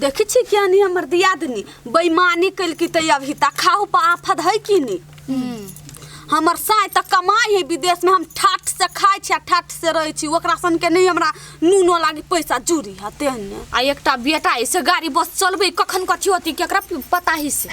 देखै छी किया नहीं हमर दियादनी बेईमानी कलकी तऽ अभी तक खाहु पर आफत है कि नहीं। हमर साय तऽ कमाइ है विदेश में, हम ठाठ से खाइ छी आ ठाठ से रहै छी, ओकरा सन के नहीं हमरा नूनो लागी पैसा जुड़ी है तेहने। आ एकटा बेटा ऐसे गाड़ी बस चलबै कखन कथी होती केकरा पता ही से।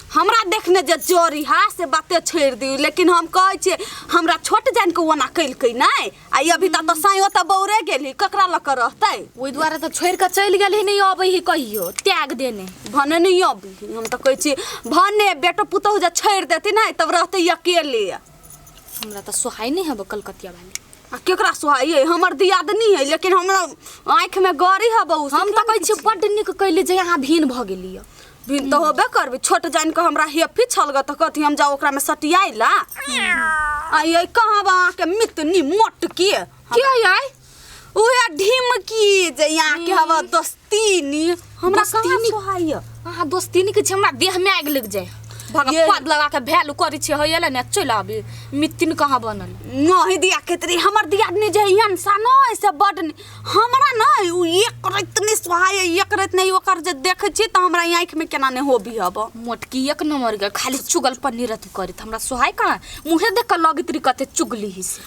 हमरा देखने जे जरी हा से बाते छोड़ि दियौ, लेकिन हम कहै छियै हमरा छोट जानि के ओना कलकै नहि, आ अभी तक तऽ साँय ओतऽ बौरे गेली, ककरा लऽ कऽ रहतै? ओहि दुआरे तऽ छोड़ि कऽ चलि गेली, नहि अबै ही कहियो त्याग देने भने नहि अबी। हम तऽ कहै छी भने बेटो पुतोहु जे छोड़ि देती नहि तब रहतै अकेले। हमरा तऽ सोहाइ नहि हब कलकतिया वाली। आ केकरा सोहाइ है? हमर दियादनी है, लेकिन हमरा आँखिमे गरी हब उ। हम तऽ कहै छी बड्ड नीक कैली जे अहाँ भिन भऽ गेली। भिन तऽ होबे करबी, छोट जानि कऽ हमरा हेफी छल ग तऽ कथी हम जाउ ओकरामे सटियाइ ला? आ ये कहाँ बा अहाँके मितनी मोटकी के है? उहे ढिमकी जे यहाँ के हवा दोस्तीनी, हमरा कहाँ दोस्तीनी? सोहाइय। अहाँ दोस्तीनी के छै, हमरा देह में आगि लग जाए। भगा पद लगा के भैलू करै छै होइए ने चलि आबी। मितिन कहाँ बनल नहीं दिया केतरी हमर दियादनी जे एहन सा न से बड हमरा न उ एक रति नहीं सोहाय, एक रति नहीं। ओकर जे देखै छी तऽ हमरा आँखि में केना नहि होबी हब। मोटकी एक नंबर के खाली चुगल पन्नी रतु करत, हमरा सोहाय कहाँ? मुँहे देख के लगैत रही कते चुगली ही से।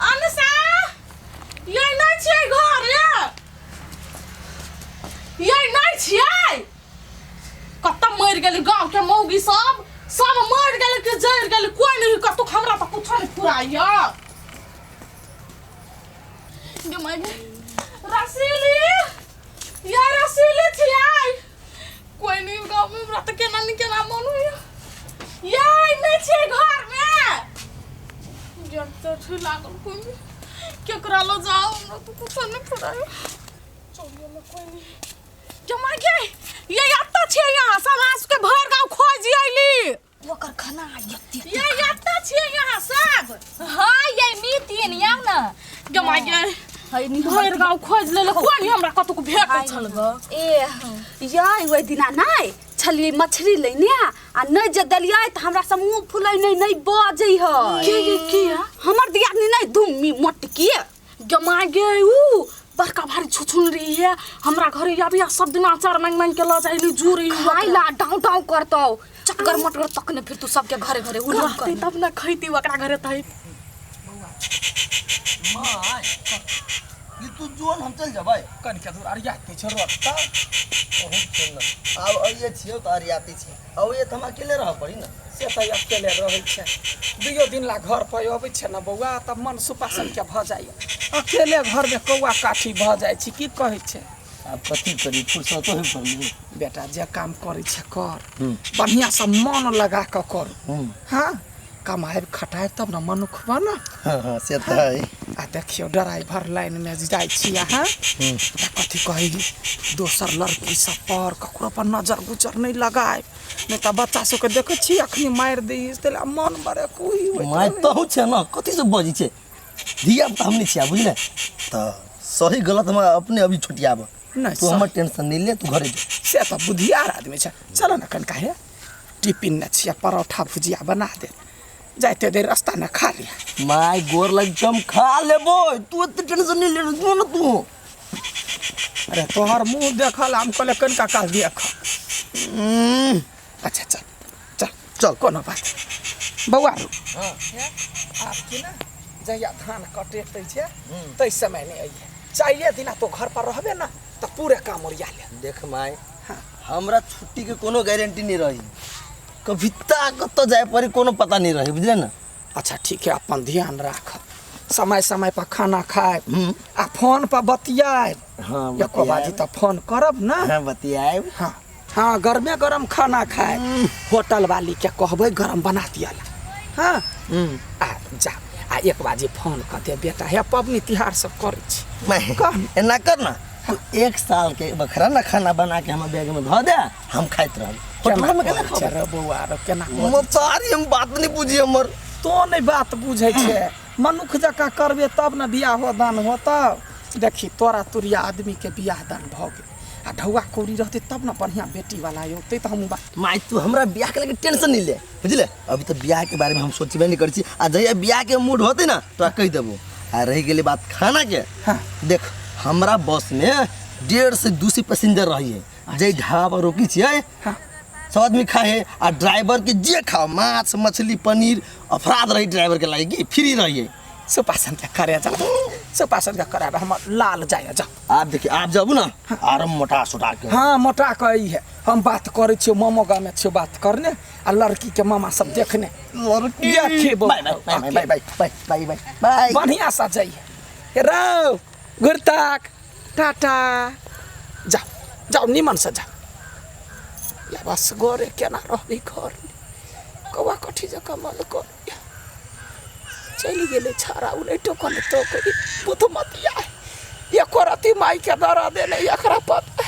अनुषा ये नहीं छियै घर, ये ये नहीं छियै। कतऽ मरि गेलै गाँव के मौगी सब? सब मरि गेलै कि जरि गेलै? कोई नहीं कतौ, हमरा तऽ कुछो नहीं फुराइया। गे माय गे, रसीली या रसीली छियै? कोई नहीं गाँव में, हमरा तऽ केना नहीं केना मन होइया। ये नहीं छियै घर में, जड़ चढ़ लागल। कोई नहीं, केकरा लो जाओ? हमरा तऽ कुछो नहीं फुराइया। चलिए में कोई नहीं जमा गे। ये एत्ता छियै यहाँ सब, अहाँ सबके भरि गाँव खोजि अयली। ओकर खाना एते ये एत्ता छियै यहाँ सब। हाँ ये मितिन आउ न जमा गे, भरि गाँव खोजि लेलक, कोई नहीं हमरा कतहु भेटै छल ग। ए यै ओहि दिना नहि छलियै मछली लैने आ नहि जे देलियै तऽ हमरा सब मुँह फुलै नहि नहि बजै है। के के के हमर दियादनी नहि धुम्मी मोटकी। गे माय गे, ऊ बड़का भारी छुछुन रही है, हमरा घरे आबिया सब दिन अचार मांगि मांगि के लऽ जाइ जुरी खाइ ला डाउँ डाउँ करतौ चक्कर मटकर तक ने फिर तू सबके घरे घरे उड़ रहतै तब ने खैती ओकरा घरे तै। माय ई तू जोन हम चल जबै। कनिके दूर अरियाते छै रोड तऽ बहुत सुंदर। आब अइए छियौ तऽ अरियाते छी, आ ओए तऽ हम अकेले रहऽ पड़ी ने। से तऽ अकेले रहै छै, दुइयो दिन ला घर पर अबै छै ने बौआ तऽ मन सुपासन के भऽ जाइए। अकेले घरमे कौआ काठी भऽ जाइ छी, की कहै छै? आब कथी करी, फुर्सतो है पड़ी। बेटा जे काम करै छै कर, बढ़िआँसँ मन लगा कऽ कर। हँ कमायब खटायब तब ने मनुख बनब। हाँ हाँ से तऽ है। आ देखियौ ड्राइवर लाइनमे जे जाइ छी अहाँ तऽ कथी कहै, दोसर लड़की सब पर ककरो पर नजर गुजर नहि लगायब, नहि तऽ बच्चा सबके देखै छी अखनी मारि दै ताहि लए मन बड़े कोही होइत माय रहै। तहु छै ने, कथी सब बजै छै? धिया पुता हम नहि छियै बुझले, तऽ सही गलत हम अपने अभी छोटियाब। नहि तू हमर टेंशन नहि ले, तू घरे जो। से तऽ बुधियार आदमी छै। चलो ने कनिका हे टिफिन ने छियै, परोठा भुजिया बना दे, जाइते देर रास्ता ने खा लिया। माय गोर लग हम खा लेबो, तू एते टेंशन नहीं ले जो ना तू। अरे तोहर मुंह देखल हम कहले कनिका काल देख। अच्छा चल चल चल। कोनो बात नहीं। बौआ रो आब की ना जहिया धान कटेतै छै तै समय नहीं अइहे, चाहिए दिना तो घर पर रहबे ना तऽ पूरे काम ओरिया ले। देख माय हमरा छुट्टी के कोनो गारंटी नहीं रही, कभी ता कतऽ जाय पड़ी कोनो पता नहीं रही बुझले ना। अच्छा ठीक है, अपन ध्यान राख, समय समय पर खाना खाए आ फोन पर बतियाए। हाँ, एको बाजी तऽ फोन करब ना। हाँ बतियाएब। हाँ हाँ गर्मे गरम खाना खाए, होटल वाली के कहबै गरम बना दिया ला। हाँ आ जा आ एक बाजी फोन कर दे बेटा, हे पबनी तिहार सब करै छी। मैं कह। एना कर ना तू, एक साल के बखरा ना खाना बना के हमर बैग में धऽ दे, हम खाइत रहब। होटल में केना छै खाब? रे बौआ रे केना बजै? मोतारी हम बात नहीं बुझी हमर। तो नहीं बात बुझै छै, मनुख जकाँ करबे तब ने बियाहो दान होतौ। देखी तोरा तुरिया आदमी के बियाह दान भऽ गेल आ ढौआ कौड़ी रहतै तब ने बढ़िआँ बेटी वाला औतै तऽ हम बात। माय तू हमरा बियाह के लेके टेंशन नहीं ले बुझले, अभी तो बियाह के बारे में हम सोचबे नहीं करै छी, आ जहिया बियाह के मूड होतै ना तोरा कहि देबो। आ रहि गेलै बात खाना के, हाँ। देख हमरा बस में 150 से 200 पैसेंजर रही है। जे ढाबा पर रोकी छियै सब आदमी खाए है आ ड्राइवर के जे खाओ माछ मछली पनीर अपराध रही ड्राइवर के लागी की फ्री रही है। सुपासन के करे जा, सुपासन के कराबे हमर लाल जाय जा। आप देखिए आप जाबू ना आराम मोटा सोटा के। हाँ मोटा के ई है। हम बात करै छियो मामो गाँव में छियो बात करने आ लड़की के मामा सब देखने। लड़की देखिए bye bye bye bye bye bye bye bye bye. बढ़िया सा जाइए रौ गुरताक टाटा। जाओ जाओ निमन से जाओ। या बस गोरे केना रहबी घर में कौआ कठी जकाँ मन कर चलि गेलै छाड़ा उलैटो कने तो कोई बुधमतिया एको रति माई के दरा देने एकरा पता।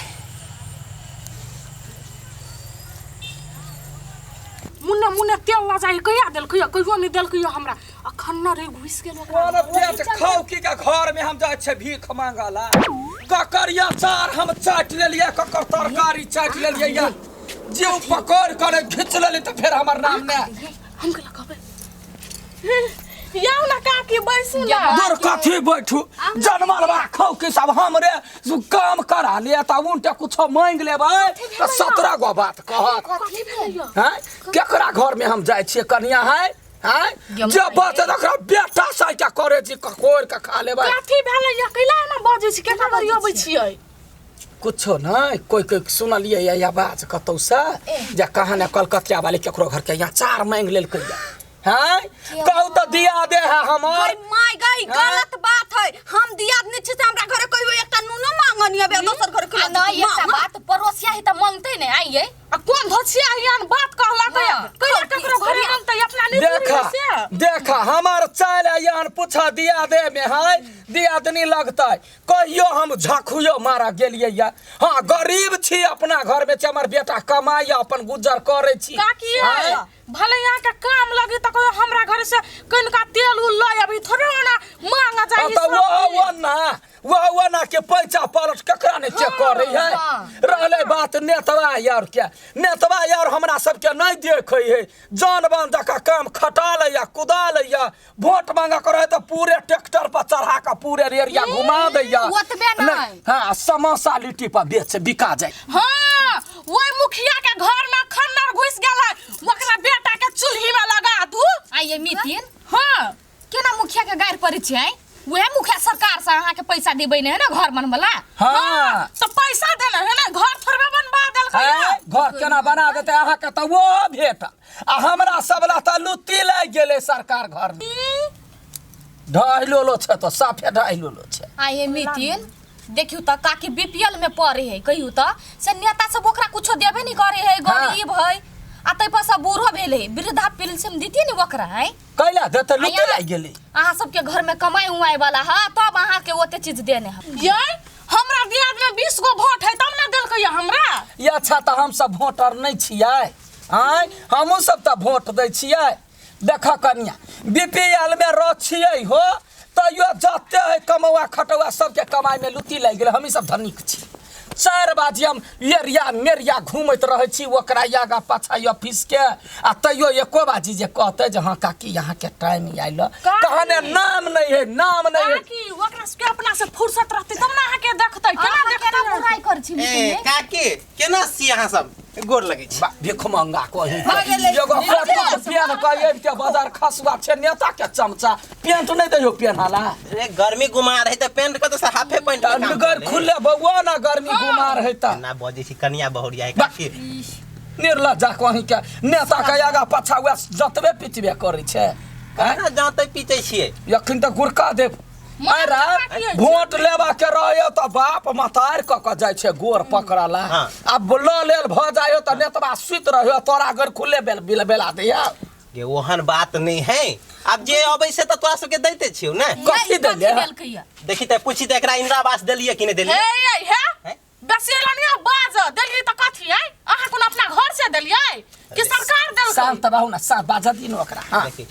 मुन्ने मुन्ने तेल ला जाई कहिया देलकै कहियो नहीं देलकै हमरा अखन न रे घुस गेल ओकरा। पेट खाउ की के घर में हम जाइ छै भीख मांगला। ककरिया चार हम चाटि लेलियै, ककर तरकारी चाटि लेलियै या जे ओ पकड़ कर घिच लेली तऽ फेर हमर नाम ने हम केला कहबै याउ ना काकी बैसू ना। दूर कथी बैठू जनमलवा खाउ की सब हमरे काम करा लिया तऽ उनटे कुछो मांगि लेबै तऽ 17 गो बात कहत। हैं केकरा घर में हम जाइ छियै कनिया है हैं जे बात ओकरा बेटा साइका करे छी ककोर के खा लेबै। कथी भेलै या कैला एना बजै छी केना बरी अबै छियै? कुछो नहीं कोई कोई सुनलियै या आवाज कतौ से जे कहाँ ने कलकतिया वाले केकरो घर के यहाँ चार मांगि लेलकै हैं कहू तऽ दिया दे है हमर। My गई गलत बात है। हम दिया नहीं छी से हमरा घरे कहियो एकटा नूनो मांगनी अबे दोसर घर के नहीं एकटा बात पड़ोसिया है तऽ मांगतै ने आइए। आ कोन धोछिया हियान बात कहला के कहिया केकरो घरे मांगतै अपना नहीं देखा देखा हमर चाल यान पूछा दिया दे में है दियादनी लगतै कहियो हम झखुयो मारा गेलियै या। हाँ गरीब छी अपना घर में हमर बेटा कमाई अपन गुजर करै छी। काकी भले यहाँ के काम लगी त कहियो हमरा घर से कनिका तेल उल लय अभी थोड़े ओना मांग जाई त वो ना के पैसा पलट केकरा ने चेक करे है। रहले बात नेतवा यार के नेतवा यार हमरा सबके नहीं देखे है जान बान जका काम खटा लैया कुदा लैया वोट मांगा करे त पूरे ट्रैक्टर पर चढ़ा के पूरे एरिया घुमा दैया। ओतबे नहीं। हां समोसा लिट्टी पर बेच बिका जाए। हां ओइ मुखिया के घर में खन्नर घुस गेल है ओकरा बेटा के चूल्ही में लगा दू। आइए मितिन। हां केना मुखिया के गारि पड़ै छै वह मुखिया सरकार से अहाँ के पैसा देबै ने है ना घर बनबला। हां तो पैसा देना है ना घर थोड़बे बनबा देलकै घर केना बना देतै अहाँ के तऽ वो भेटल आ हमरा सब ला तऽ लुत्ती लागि गेलै सरकार घर में ढाई लोलो छै तऽ साफे ढाई लोलो छै। आइए मितिन देखियौ तऽ काकी बीपीएल में पड़े है कहियौ तऽ से नेता सब ओकरा कुछो देबे नहीं करे है गरीब है आ तै पर सब बूढ़ो भेल है वृद्धा पेंशन दितियै ने ओकरा है कैला देतै लुत्ती लागि गेलै। अहाँ सबके घर में कमाई उमाई वाला है तब अहाँ के ओते चीज देने है। ये हमरा दियाद में 20 गो वोट है तब ना देलकै हमरा। ये अच्छा तऽ हम सब वोटर नहीं छियै आँय हमहूँ सब तऽ वोट दै छियै। देख कनिया बीपीएल में रह छियै हो तैयो जते है कमौआ खटौआ सबके कमाई में लुत्ती लागि गेलै हमही सब धनिक छी। 4 बाजी हम एरिया मेरिया घूमैत रहै छी ओकरा आगा पाछा ऑफिस के आ तैयो एको बाजी जे कहतै जे हाँ काकी यहाँ के टाइम आयल कहने नाम नहीं है नाम नहीं है। काकी ओकरा सबके अपना से फुर्सत रहतै तब ना अहाँ के देखतै केना देखतै बुराई करै छी। ए काकी केना छी अहाँ सब गोर लगै छी। भीख मंगा कही एगो पेन कहिए के बाजार खसुआ छै नेता के चमचा पेंट नहीं दैयो पेनहाला। अरे गर्मी गुमार है त पेंट कत से हाफे पेंट गर खुले बउआ ना गर्मी गुमार है त ना बजै छी कनिया बहुरिया है काकी निर्लज्जा कहीं के नेता के आगा पाछा वएह जतबे पिचबे करै छै। केना जाते पीचै छियै अखन तऽ गुरका देब। अरे वोट लेबा के रहे तऽ बाप मतार कऽ के जाइ छै गोर पकड़ला आ लऽ लेल भऽ जाइ तऽ नेतबा सुति रहियो तोरा घर खुले बेल बिल बेला दैया। गे ओहन बात नहीं है अब जे अबै से तऽ तोरा सबके दैते छियौ ने। कथी देलियै देखी तऽ पूछी तऽ एकरा इंदिरा आवास देलियै कि नहि देलियै। हे हे बेसी बाज देलियै तऽ कथी है अहाँ कोनो अपना घर से देलियै कि सरकार देलकै? शांत रहू ना साफ बाजऽ दिनु ओकरा। हां देखी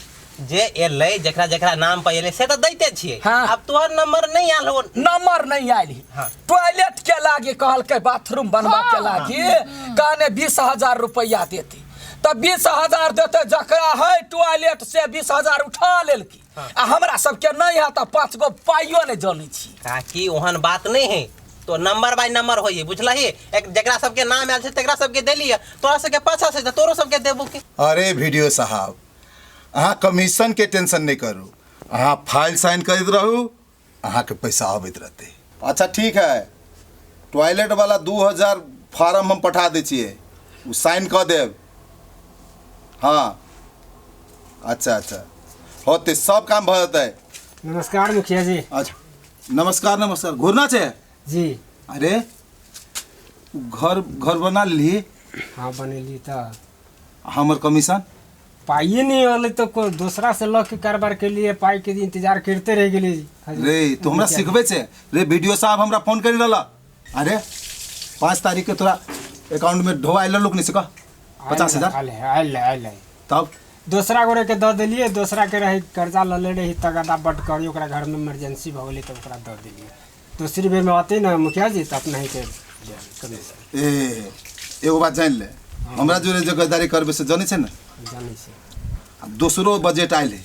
जे एलै जकरा जकरा नाम पर एलै से तऽ दैते छियै। हाँ। अब तोहर नंबर नहीं आयल हो। नंबर नहीं आयल। हाँ। टॉयलेट के लागी कहलकै बाथरूम बनबा के लागी कहने 20,000 रुपया देते तऽ 20,000 देते जकरा है टॉयलेट से 20,000 उठा लेलकी। हाँ। आ हमरा सबके नहीं है तऽ 5 गो पाइयो नहीं जानै छी। काकी ओहन बात नहीं है तो नंबर बाय नंबर होइए बुझलही। एक जकरा सबके नाम आयल छै तकरा सबके देलियै, तोरा सबके पाछा से तोरो सबके देबो के। अरे वीडियो साहब, अहाँ कमीशन के टेंशन नहीं करू, अहाँ फाइल साइन करैत रहू, अहाँ के पैसा अबैत रहतै। अच्छा ठीक है, टॉयलेट वाला 2000 फार्म हम पठा दै छियै, ओ साइन कऽ देब। हाँ अच्छा अच्छा, होतै सब काम भऽ जेतै। नमस्कार मुखिया जी। अच्छा नमस्कार नमस्कार। घूरना छै जी। अरे घर घर बना लेली? हाँ बनेली। तऽ हमर कमीशन पाइए नहीं होले तो कोई दूसरा से लऽ के कारोबार के लिए पाई के इंतजार करते रह गेली। रे तो हमरा सिखबै छै रे। वीडियो साहब हमरा फोन करि रहल। अरे 5 तारीख के तोरा अकाउंट में ढोआ आयल लोक नहीं से कह 50,000 आयल है, आयल है, आयल है। तब दोसरा गोरे के दऽ देलियै, दोसरा के रहे कर्जा लऽ ले रही तगदा बड करी, ओकरा घर में इमरजेंसी भऽ गेलै तऽ ओकरा दऽ देलियै। दोसरी बेर में अतै ने मुखिया जी तऽ अपना ही के देब कमीशन। ए एगो बात जानि ले, हमरा जोरे जे गद्दारी करबै से जनै छै ने? जानै छै। आ दोसरो बजट आयल है,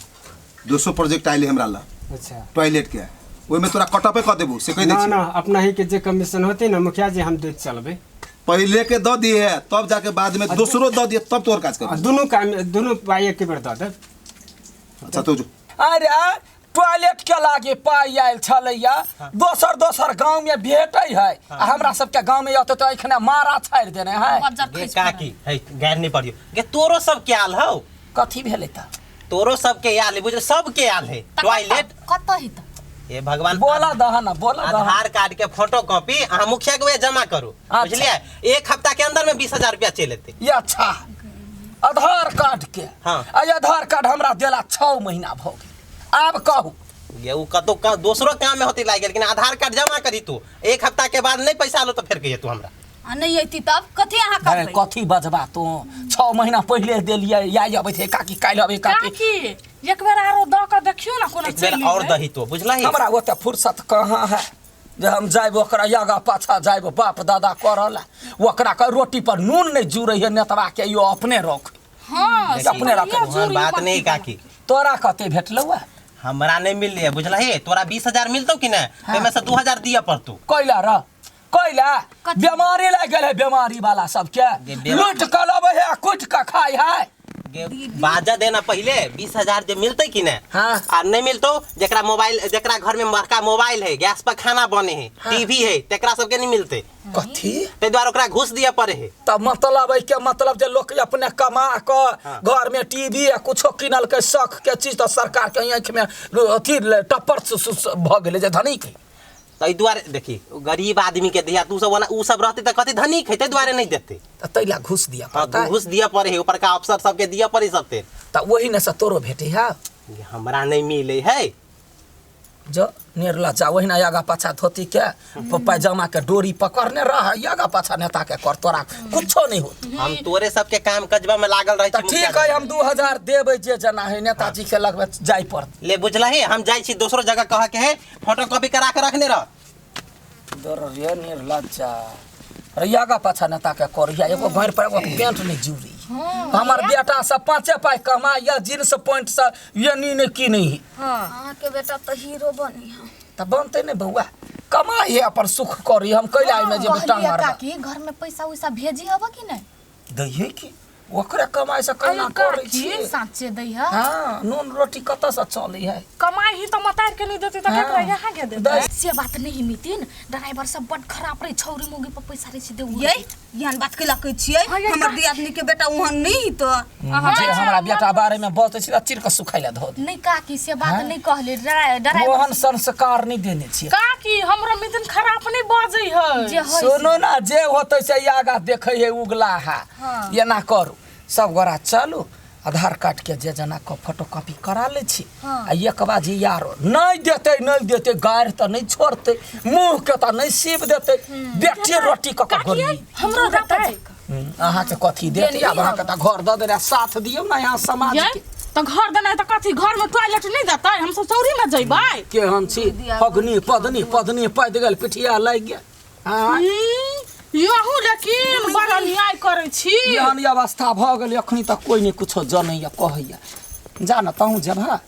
दोसरो प्रोजेक्ट आयल है हमरा लग। अच्छा। टॉयलेट के, ओहिमे तोरा कटअपे कऽ देबो से कहि दै ना छी। ना, अपना ही के जे कमीशन होतै ने मुखिया जी हम दैत चलबै। पहिले के दऽ दिहे तब जाके बाद में दोसरो दऽ दिहे तब तोहर काज करबो। आ दुनू काम दुनू पाई एके बेर दऽ देब। अच्छा तो जो। अरे टॉयलेट के लागे पाई आयल छलैया, दोसर दोसर गांव में भेटै है, आ हमरा सबके गांव में अतै तऽ एखने मारा छाड़ि देने है। बज्जर गे खसि पड़ल। काकी, है, गारि नहि पड़ियौ। गे तोरो सब के आयल हौ? कथी भेलै तऽ? तोरो सब के आयल है, बुझल सब के आयल है। तऽ टॉयलेट कतऽ है तऽ? हे भगवान, बोला दह ना, बोला दह। आधार कार्ड के फोटो कॉपी अहाँ मुखिया के वजह जमा करू। अच्छा। बुझलियै? 1 हफ्ता के अंदर में 20,000 रुपया चलि एतै। ये अच्छा, आधार कार्ड के। हाँ। आ आधार कार्ड हमरा देला 6 महीना भऽ गेल। आब कहू। गे उ कतौ दोसरो काम में होती लागि गेल, लेकिन आधार कार्ड जमा करी तू। 1 हफ्ता के बाद नहीं पैसा आलो तो फेर कहिए तू हमरा। आ नहीं अयती तब कथी अहाँ अरे, करबै? कथी बजबा तू? 6 महीना पहिले देलियै, या अबै छै काकी काल्हि अबै काकी। काकी एक बेर आरो दऽ कऽ देखियौ ने कोनो एक बेर चलि और एलै। दही तो बुझलही? हमरा ओते फुर्सत कहाँ है जे हम जायब ओकरा आगा पाछा जायब बाप दादा करल, ओकरा के रोटी पर नून नहीं जुड़ै है नेतवा के, यो अपने रख। हाँ, देखी, अपने रख। ओहन बात नहीं काकी। तोरा कते भेटलौ है? हमरा नहीं मिललै बुझलही। तोरा 20,000 मिलतौ कि नहि? ओहिमे से 2,000 दिअ पड़तौ। कैला र कैला कथी? बीमारी लागि गेल है, बीमारी वाला सबके गे, बेमारी- लूट कऽ लबै है आ कुटि कऽ खाइ है। गे, बाजा देना पहिले 20,000 जे मिलतै कि नहि? हाँ। आ नहीं मिलतौ जेकरा मोबाइल, जेकरा घर में बड़का मोबाइल है, गैस पर खाना बने है, टीवी है, तेकरा सबके नहीं मिलतै। कथी? ताहि दुआरे ओकरा घूस दिअ पड़े है। तब मतलब है के मतलब जे लोक अपने कमा कऽ घर में टीवी आ कुछो किनलकै शौक के चीज तऽ सरकार के आँखि में अथी टप्पर भऽ गेलै जे धनिक है। ताहि दुआरे देखी गरीब आदमी के दिया तू सब ओना उ सब रहते तऽ कथी धनिक है, ताहि दुआरे नहीं देते। तऽ ताहि ला घूस दिअ हाँ, पड़तै। घूस दिअ पड़े है, ऊपर का अफसर सबके दिअ पड़े सबते। तऽ ओही ने से तोरो भेटै है। हमरा नहीं मिले है। जो निर्लज्जा जा ओहिना आगा पाछा धोती के पैजामा के डोरी पकड़ने रह, आगा पाछा नेता के कर, तोरा कुछो नहीं होत। हम तोरे सबके काम कजबा में लागल रहै तऽ छी ठीक मुखिया है, जी। हम 2000 देबै जे जना है नेताजी के लगबै जाय पड़त। ले बुझलही, हम जाइ छी दोसरो जगह कह के है, फोटो कॉपी करा के रखने रह। दर रे निर्लज्जा रे, आगा पाछा नेता के कर, या एगो घर पर एगो पेंट नहीं जुड़ी। हमर बेटा सब 5 पाई कमा या जींस पैंट से ये नी नहीं की नहीं। अहाँ के बेटा तऽ हीरो बनी है। तऽ बनतै नहि बौआ, कमाई है अपन सुख करी, हम कैला एहिमे जेबै कहलियै टांग मारबै। काकी घर में पैसा उसा भेजी हब कि नहीं? दैहे की ओकरे कमाई से केना अरे करै काकी, छियै? साँचे दै है। हाँ, नून रोटी कतऽ से चलै है? कमाई ही तऽ मतार के नहीं देते तऽ केकरा यहाँ के देतै? दै। से बात नहीं मितिन, ड्राइवर सब बड खराब रहे, छौरी मौगी पर पैसा रहे छै देउ। ये एहन बात कैला कहै छियै? हाँ, ये हमर दियादनी के बेटा ओहन नहीं तऽ। जे हमरा बेटा बारे में बजै छै तऽ चिर कऽ सुखाइ लए धऽ दे। नहीं काकी से बात नहीं कहले, ड्राइवर ओहन संस्कार नहीं देने छियै। काकी हमरा मितिन खराब नहीं बजै है। जे है सुनू ना, जे होतै से आगा देखै है उगला है। एना करू सब गोरा चलू आधार कार्ड के जे जना के फोटो कॉपी करा लै छी। आ एक बाजी यारो नहीं देतै, नहीं देतै, गारि तऽ नहीं छोड़तै, मुँह के तऽ नहीं सीब देतै, बेटी रोटी कऽ कऽ काकी गोली। हमरो देतै? अहाँके कथी देतै? आब अहाँके तऽ घर दऽ देने, साथ दियौ ने यहाँ समाज ये के। तऽ घर देनाइ तऽ कथी घर में टॉयलेट नहीं देतै? हम सब चौरी में जइबै। केहन छी फगनी पदनी पदनी पैद गेल पिठिया लागि गेल। हाँ। यहू लेकिन बड़ अन्याय करै छी। एहन अवस्था भऽ गेल अखनी तक कोइ नहि कुछो जनैया कहैया। जा ने तहूँ जेबह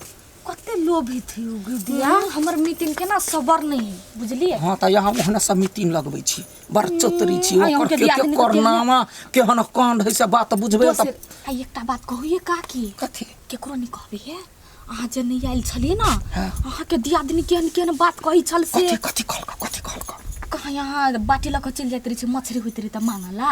कते लोभी थी उ गुदिया। हमर मीटिंग के ना सबर नहीं है, बुझलिए? हाँ त यहाँ ओहना सब मीटिंग लगबै छी, बड़ चतुरी छी। आ ओकर अहाँके के के दियादनी के करनामा केहन कांड है से बात बुझबै त। दोसर आ एकटा बात कहू ये काकी? कथी? केकरो नहीं कहबे है। अहाँ जे नहीं आयल छलिए ना, हाँ। अहाँ के दियादनी केहन केहन बात कहै छल से। कथी कथी कहलक, कथी कहलक? कहाँ यहाँ बाटी लऽ कऽ चलि जाइत रहै छै, मछरी होइत रहै तऽ मांगला।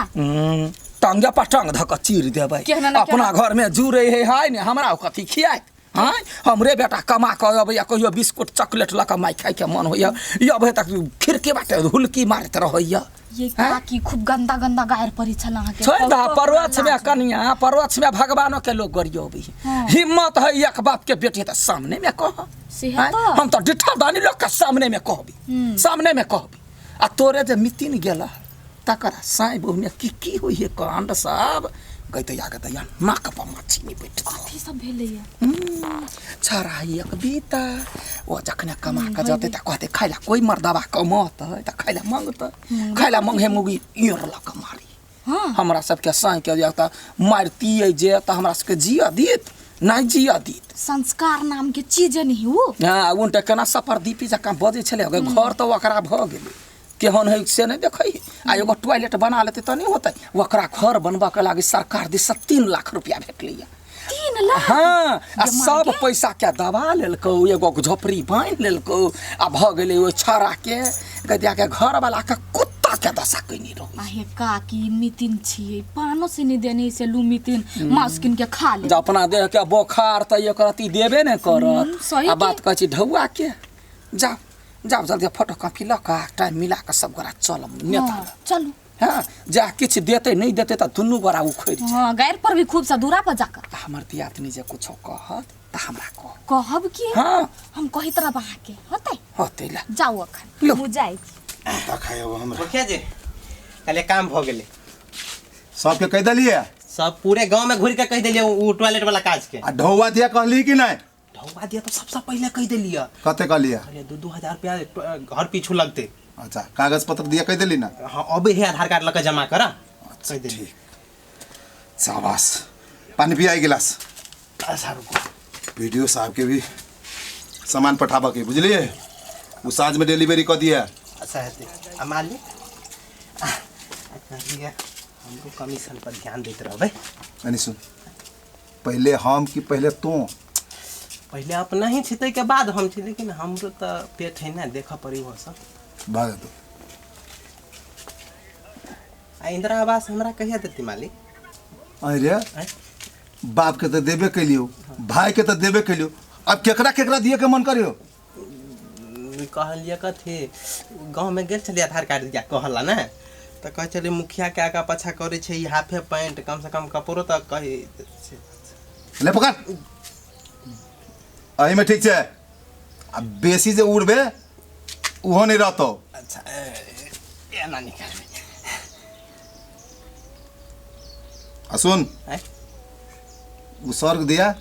टांगे पर टांग धऽ कऽ चीर देबै। केहन ना अपना घर में जुड़े है हाय ने, हमरा ओ कथी खियात? हाँ, हमरे बेटा कमा कऽ अबैया, कहियो बिस्कुट चॉकलेट लऽ कऽ माइ खाइके मन होइया, ई अबै तक खिड़की बाटे हुलकी मारैत रहैया। ये काकी खूब गंदा गंदा गायर पड़ी छल अहाँके। छोड़ दह, कऽ परोक्ष में लाज। कनिया, परोक्ष में भगवानों के लोग गरियबै। हाँ। हिम्मत है एक बाप के बेटी तऽ सामने में कह। से आँय? तऽ। हम तऽ डिठा दानी लोग के सामने में कहबी, सामने में कहबी। आ तोरे जे मितिन गेला तकरा साँय बहु में की की होइ है कांड सब गई या गई नाक पर मच्छी नहीं बैठ। कथी सब भेलैया? छड़ा एक बीता ओ जखने कमा कऽ जतै तऽ कहतै खाइ ला कोइ मर्दबा कमतै तऽ खाइ ला मंगतै, खाइ ला मंगे मुगी इर लऽ कऽ मारी। हाँ। हमरा सबके साँय के जे तऽ मारतियै जे तऽ हमरा सबके जियऽ देत नहि जियऽ देत। संस्कार नाम के चीज नहीं उ। हाँ, उनटा केना सफरदीपी जकाँ बजै छलै, अगर घर तऽ ओकरा भऽ गेलै, केहन है से नहि देखै। आ एगो टॉयलेट बना लेतै तऽ नहि होतै? ओकरा घर बनबऽके लागी सरकार दिससँ 3 लाख रुपया भेटलैया। 3 लाख? हाँ, आ जमा सब के? पैसा के दबा लेलकौ, एगो झोपड़ी बान्हि लेलकौ आ भऽ गेलै ओहि छौड़ा के गदिया के घर वाला के कुत्ता के दशा कयने रहै। आहे काकी मितिन छियै, पानो से नहीं देने से लू मितिन मांस किन के खा ले। जे अपना देह के बोखार तऽ एक रत्ती देबे ने करत। सही आ के। बात कहै छी ढौआ के, जाउ जाउ जल्दी फोटो कॉपी लऽ कऽ टाइम मिला कऽ सब गोरा चलब नेता हाँ, लग। चलू। हाँ, जा किछु देतै नहि देतै तऽ दुनू गोरा उखड़ि जायत। हाँ, गारि पर भी खूब सा दूरा पर जाकर। तऽ हमर दियादनी जे कुछो कहत तऽ हमरा कह। कहब की? हाँ। हम कहैत रहब अहाँके, होतै? होतै ला। जाउ अखन। लो। हम जाइ छी। तऽ खायब हमरा। मुखिया जी कहलिए काम भऽ गेलै। सबके कहि देलियै? सब पूरे गांव में घुरि के कहि देलियै उ टॉयलेट वाला काज के। आ ढौआ दिया कहली कि नहि? ढौआ दिया तो सबसे पहले कहि देलियै। कते कहलियै? कहलियै 2-2 हजार रुपया घर पीछू लगतै। अच्छा, कागज पत्र दिया कहि देली ना? हाँ, अबै है आधार कार्ड लऽ कऽ जमा कर। अच्छा, कहि देलियै। ठीक। शाबाश। पानी पियाई गिलास। अच्छा रुको। वीडियो साहब के भी सामान पठाबऽ के, बुझलिए? वो साँझ में डिलीवरी कऽ दिया। अच्छा हेतै। आ मालिक, आ कहलियै हमरो कमीशन पर ध्यान दैत रहबै। यानी सुन, पहले हम कि पहले तू? पहले अपना ही छी ताहिके बाद हम छी, लेकिन हमरो तऽ पेट है ना, देखऽ पड़ी ओहो सब। भाग तू। आ इंदिरा आवास हमरा कहिया देती मालिक? अरे आँय? बाप के तऽ देबे कैलियो, भाई के तऽ देबे कैलियो, अब केकरा केकरा दिए के मन करियो? कहलियै कथी, गाँव में गेल छलियै आधार कार्ड दिया कहला ने, तऽ कहै छलियै मुखिया के आगा पाछा करै छै ई हाफे पैंट, कम से कम कपड़ो तऽ कही छै। ले पकड़, एहिमे ठीक छै, आ बेसी जे उड़बे ओहो नहि रहतौ। अच्छा, एना निकालबै। आ सुन, आँय? उ सर के दिया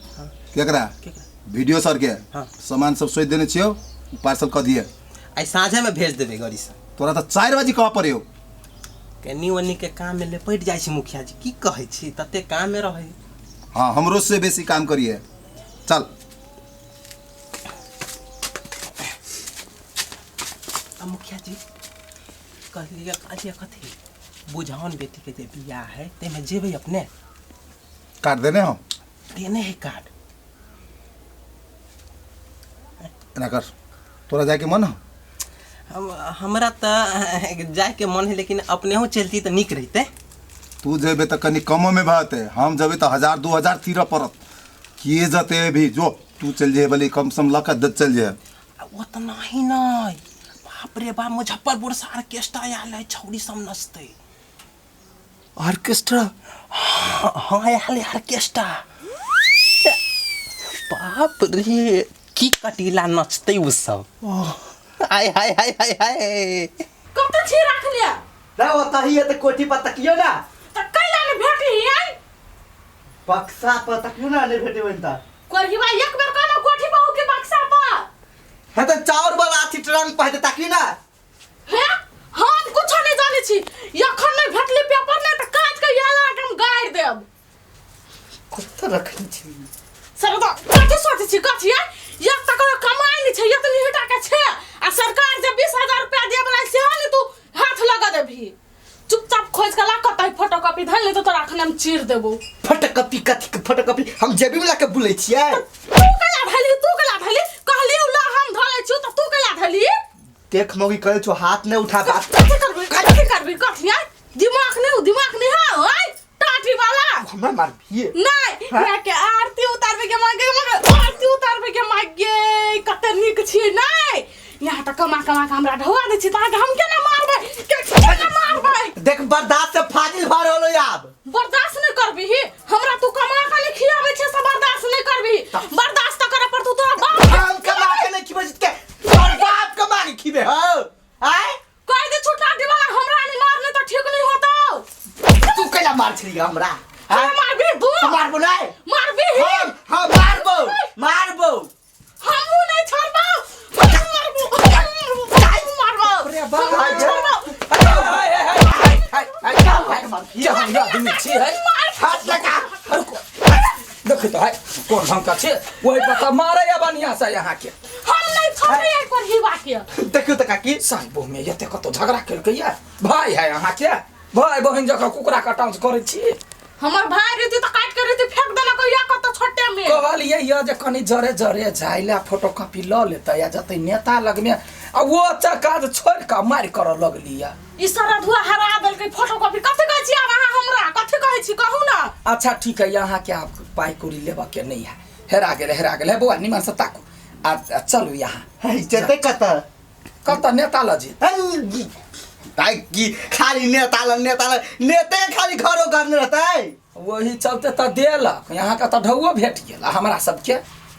केकरा? केकरा? वीडियो सर के। हाँ। सामान सब सोचि देने छियौ, पार्सल कऽ दिए। आइ साँझे में भेज देबै गाड़ी से। तोरा तऽ 4 बजे कहऽ पड़ियौ। केनी ओनी के काम में लपटि जाइ छी मुखिया जी, की कहै छी, तते काम में रहै। हाँ, हमरो से बेसी काम करिए। चल। आ मुखिया जी कहलियै कहलियै कथी, बुझाउन बेटी के जे बियाह है ताहिमे जेबै अपने? कार्ड देने हो? देने है कार्ड। एना कर, तोरा जायके मन हो? हमरा तऽ जायके मन है, लेकिन अपनेहो चलती तऽ नीक रहितै। तू जेबे तऽ कनि कमो में भते, हम जेबे तऽ 1000 2000 तीरऽ पड़त। के जते भी जो तू चल जेबे भले कम सम लऽ कऽ चल जेबे। ओतना ही नहीं, बाप रे बाप, मुजफ्फरपुर से ऑर्केस्ट्रा आयल है, छौड़ी सब नचतै। ऑर्केस्ट्रा? हाँ, आयल है ऑर्केस्ट्रा। बाप रे, की कटीला नचतै उ सब। हाय हाय हाय हाय हाय। कतऽ छी रखले? ना ओतऽ ही है तऽ कोठी पर तकियो ना। तऽ कैला नहि भेटली आइ? बक्सा पर तकियो ना, नहि भेटेबनि तऽ। कोरहिबा एक बेर कहलहुँ कोठी बहू के बक्सा पर। हे तऽ चाउर वाला अथी ट्रंक पर हेतै, तकियो ना। हे, हम कुछो नहि जानै छी, एखन नहि भेटली पेपर नहि तऽ काटि के इएह लगा के हम गाड़ि देब। कतऽ रखने छी? सर तो कथी सोचै छी कथी है एक तक कमाइ नहि छै एक निहटा के छै आ सरकार जे 20000 रुपया दे बला सेहो ने तू हाथ लगा देबही। चुपचाप खोज के ला कतै फोटोकॉपी धैल नहीं तो तोरा अखन हम चीर देबो। फोटोकॉपी कथी के फोटोकॉपी हम जेबी में लाके बुलै छियै। तू केला धैली तू केला धैली कहली ला हम धरै छियौ त तू केला धैली। देख मौगी कहै छौ हाथ नहीं उठा बात। कथी करबी कथी करबी कथी है दिमाग नहीं दिमाग नहीं है ओए टाटी वाला हमरा मारबिए नहीं यहाँ के आरती उतारबे के मांगे मगर आरती उतारबे के मांगे कते नीक छी नहीं यहाँ त कमा कमा के हमरा ढौआ दै छी त अहाँके हम केना मारबै केना मारबै। देख बर्दाश्त से फाजिल भऽ रहल हो आब। बर्दाश्त नहीं करबिही हमरा तू कमा के नहीं खियाबै छै से बर्दाश्त नहीं करबिही। बर्दाश्त त करे पड़तौ तोरा बाप हम कमा के नहीं खिबै छी के तोर बाप कमा के खिबे हो आय कह दे छुटा वाला हमरा नहीं मारने तो ठीक नहीं होतौ। तू कैला मार छली हमरा हमरा मारबी तू तू मारबो नहीं मारबी हम हम मारबो मारबो हमहू नहीं छोड़बो मारबो मारबो अरे बाप हाय आदमी छी है हाथ लगा रुको देखी तो है कोन ढंग का छे वही पता मारे या बढ़िया से यहाँ के हम नहीं छोड़बै एहि पर ही वाक्य। देखियो त काकी साई बहु में एते कतो झगड़ा केलकै या भाई है यहाँ के भाई बहिन जकाँ कुकरा कटाउस करै छी। हमर भाई रहती त काट के रहती फेंक देलक या कत छोटे में। कहलियै या जे कनी जरे जरे जाइला फोटोकॉपी ल लेतै या जतै नेता लगमे आ वो अच्छा काज छोड़ के मारि करऽ लगली या। ई सरधुआ हरा देलकै फोटोकॉपी कथी कहै छी आब अहाँ हमरा कथी कहै छी कहू ना। अच्छा ठीक है यहाँ के आप पाई कौड़ी लेबऽ के नहीं है हेरा गेल हेरा गेल है बौआ निमन से ताकू आ चलू यहाँ है जतै कत कत नेता ल जी ताई की खाली नेता ल नेता ल नेते खाली घरो घर में रहतै वही चलते त देलक यहाँ के त ढौओ भेट गेल हमरा सबके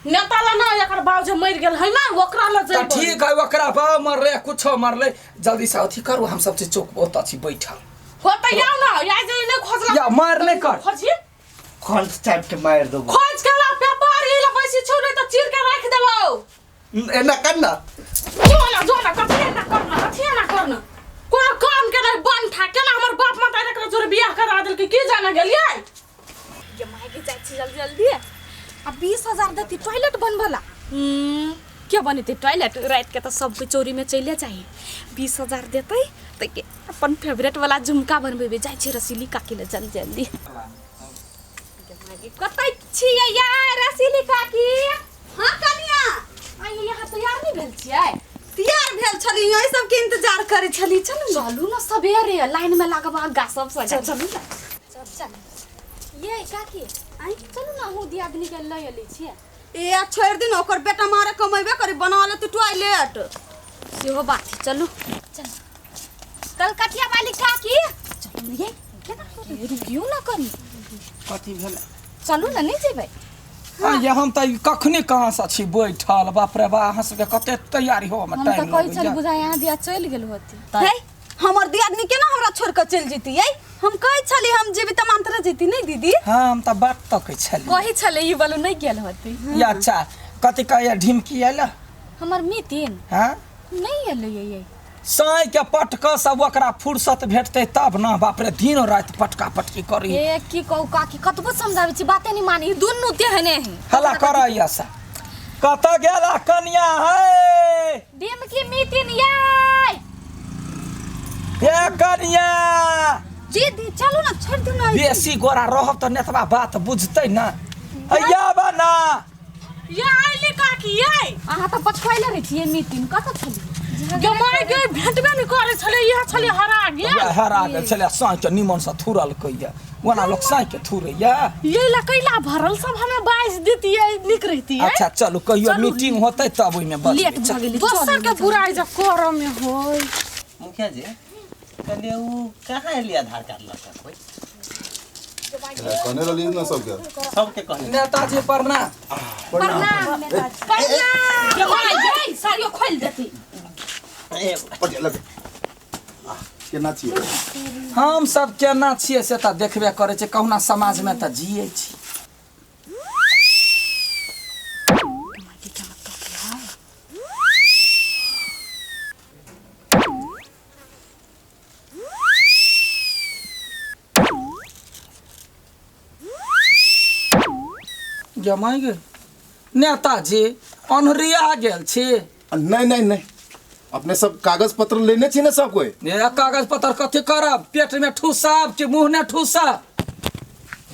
नेता ल ना एकर बाप जे मरि गेल है ना ओकरा ल त जइबै। ठीक है ओकरा बाप मरले कुछो मरले जल्दी से अथी करू हम सब चीज चौक ओतऽ छी बैठल हो त याउ ना या जे नहि खोजला या मार नहि कर खोजी कौन टाइप के मार देबो खोज के ला पेपर ई ल बैसी छौ नहीं त चीर के राख देबौ। एना कर ना जो ना जो ना कथी एना करना कथी एना करना कोनो काम के नहीं बन ठा केना हमर बाप माता एकरा जोरे बियाह करा देलकै की जाने गेलियै। ये my के जाइ छी जल्दी जल्दी आ 20000 देती टॉयलेट बनबला के बनेतै टॉयलेट रात के त सबके चोरी में चले जाइ 20000 देतै त के अपन फेवरेट वाला झुमका बनबेबे जाइ छी रसीली काकी ले जल्दी जल्दी। कतै छियै यार रसीली काकी? हां कनिया आइ यहाँ तैयार नहीं भेल छियै? तैयार भेल छली यही सबके इंतजार करै छली। चलू चलू न सबेरे लाइन में लागब आगा सब सजा चलू न चल चल। ये काकी आई चलू न अहूँ दियादनी के लऽ एली छियै। ए छोड़ दिन ओकर बेटा मारे कमेबे करी बना लेतै टॉयलेट सेहो बात है। चलू चल कलकतिया वाली काकी चलू न ये केना रुकियो न कनी कथी भेल चलू न नहीं जेबै। ये हम त कखनी कहाँ से छी बैठल बाप रे बा अहाँ सबके कते तैयारी हो हम त कहै छल बुझा यहाँ दिया चलि गेल होती। हे हमर दियादनी केना हमरा छोड़ के चलि जेती? हम कहै छली हम जेबी त मानतर जेती नहीं दीदी। हां हम त बात तकै छली कहै छले ई बलू नहीं गेल होती। या अच्छा कथी कहै ढिमकी आयल हमर मीतिन? हां नहीं एलै ये साँय के पटक सब ओकरा फुर्सत भेटतै तब ना बाप रे दिन राति पटका पटकी करी। ए की कहू काकी कतबो समझाबै छी बाते नहीं मानी दुनू तेहने है हल्ला करैया सा। कत गेला कनिया है ढिमकी मीतिन याय ए कनिया दीदी चलू ना छोड़ दू ना बेसी गोरा रहब त नेतबा बात बुझतै ना। अय्या बना ये आइली काकी ये अहाँ त पछुआइले रहै छियै मीतिन कत छली? गे my गे भेटबे नहीं करे छले इहा छले हरा गेल हरा गेल छले साँय के निमन से थुरलकै ओना लोक साँय के थुरैया ये ला कैला भरल सब हमें बाइस देतियै निक रहतियै। अच्छा चलू कहियो मीटिंग होतै तब ओइमे बस लेट भ गेली दोसर के बुराई जब करऽ में होय। मुखिया जी कहलिए उ कहाँ एली आधार कार्ड लऽ के कोई कहने रहली ना सबके सबके कहने नेताजी प्रणाम प्रणाम प्रणाम गे my गे सारियो खोल देती केना छियै? हम सब केना छियै से त देखबे करै छै कहुना समाज में त जियै छी। जमाई गे। नेताजी अन्हरिया गेल छी। नहीं नहीं नहीं, अपने सब कागज पत्र लेने छी ना सब कोई? ए कागज पत्र कथी करब, पेट में ठूसब कि मुंह ने ठूसब?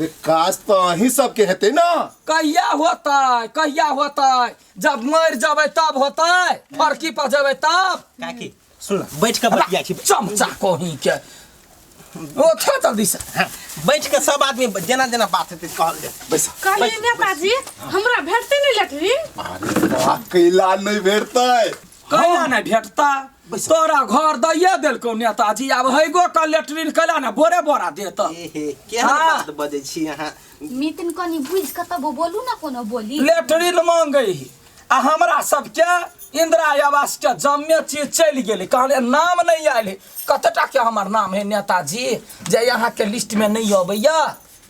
रे काज तो अहीं सबके हेतै ना। कहिया होतै, कहिया होतै? जब मर जबै तब होतै, फरकी पर जबै तब। काकी सुन ना, बैठ के बतिया छी। चमचा कोही के ओ खा जल्दी से। हाँ, बैठ के सब आदमी जेना जेना बात हेतै कहल जेतै। बैस। कहलियै नेताजी हमरा भेटतै नहि लेटरिन? अरे वाह, कैला नहीं भेटतै? कैला नहि भेटता? तोरा घर दैये देलकौ नेताजी, आब हैगो के लेटरिन कैला ने बोरे बोरा देत। ए हे, केहन हाँ। बात बजै छी अहाँ? मितिन कनी बुझि कऽ तब बोलू ना कोनो बोली। लेटरिन मांगै ही आ हमरा सबके इंदिरा आवास के जम्मे चीज चलि गेलै, कहले नाम नहि आयल है। कतेटा के हमर नाम है नेताजी जे अहाँके लिस्ट में नहि अबैया?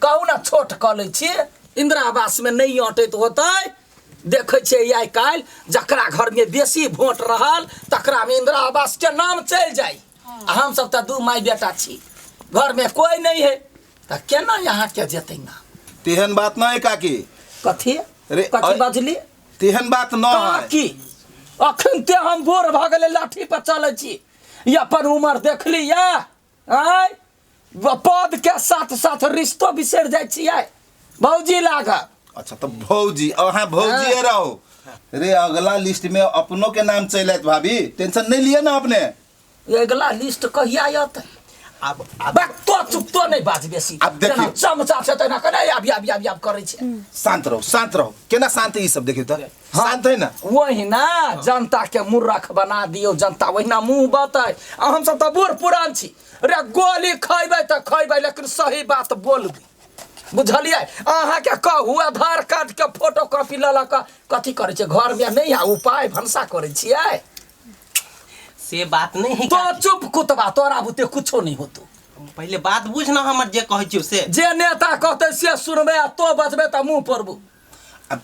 कहू ना, छोट कऽ लै छी। इंदिरा आवास में नहि अटैत होतै। देखै छियै आइ काल्हि जकरा घरमे बेसी वोट रहल तकरामे इंदिरा आवास के नाम चलि जाइ, आ हमसब तऽ दू माय बेटा छी, घरमे कोइ नहि है, तऽ केना अहाँके जेतै नाम? तेहन बात नहीं काकी। कथी? अरे, कथी बजली? तेहन बात न है। काकी अखन ते हम बूढ़ भऽ गेलै, लाठी पर चलै छी, ई अपन उमर देखली या आँय, पद के साथ साथ रिश्तो बिसरि जाइ छियै। भौजी लागब। अच्छा तो भौजी, अहाँ भौजी रहो रे, अगला लिस्ट में अपनों के नाम चलि आयत भाभी, टेंशन नहीं लिया ना अपने। अगला लिस्ट कहिया अयतै? आब आब बक तो चुप, तो नहि बाज बेसी। आब देखियौ। जेना चमचा छै तेना कने आब आब आब आब करै छै। शांत रहो, शांत रहो। केना शांत है ई सब देखियौ तऽ शांत है ना। ओहिना जनता के मूर्ख बना दियौ, जनता ओहिना मुँह बतै। आ हमसब तऽ बूढ़ पुरान छी रे, गोली खैबै तऽ खैबै लेकिन सही बात बोलबै, बुझलियै? अहाँके कहू आधार कार्ड के फोटो कॉपी लऽ लऽ कऽ कथी करै छियै घरमे? नहि है उपाय, भनसा करै छियै। से बात नहीं है तो काकी। चुप कुतबा, तोरा बुते कुछो नहीं होतो। पहिले बात बुझ ना हमर जे कहै छियौ से। जे नेता कहतै से सुनबै, आ तो बजबै तऽ मुँह पड़बू। अब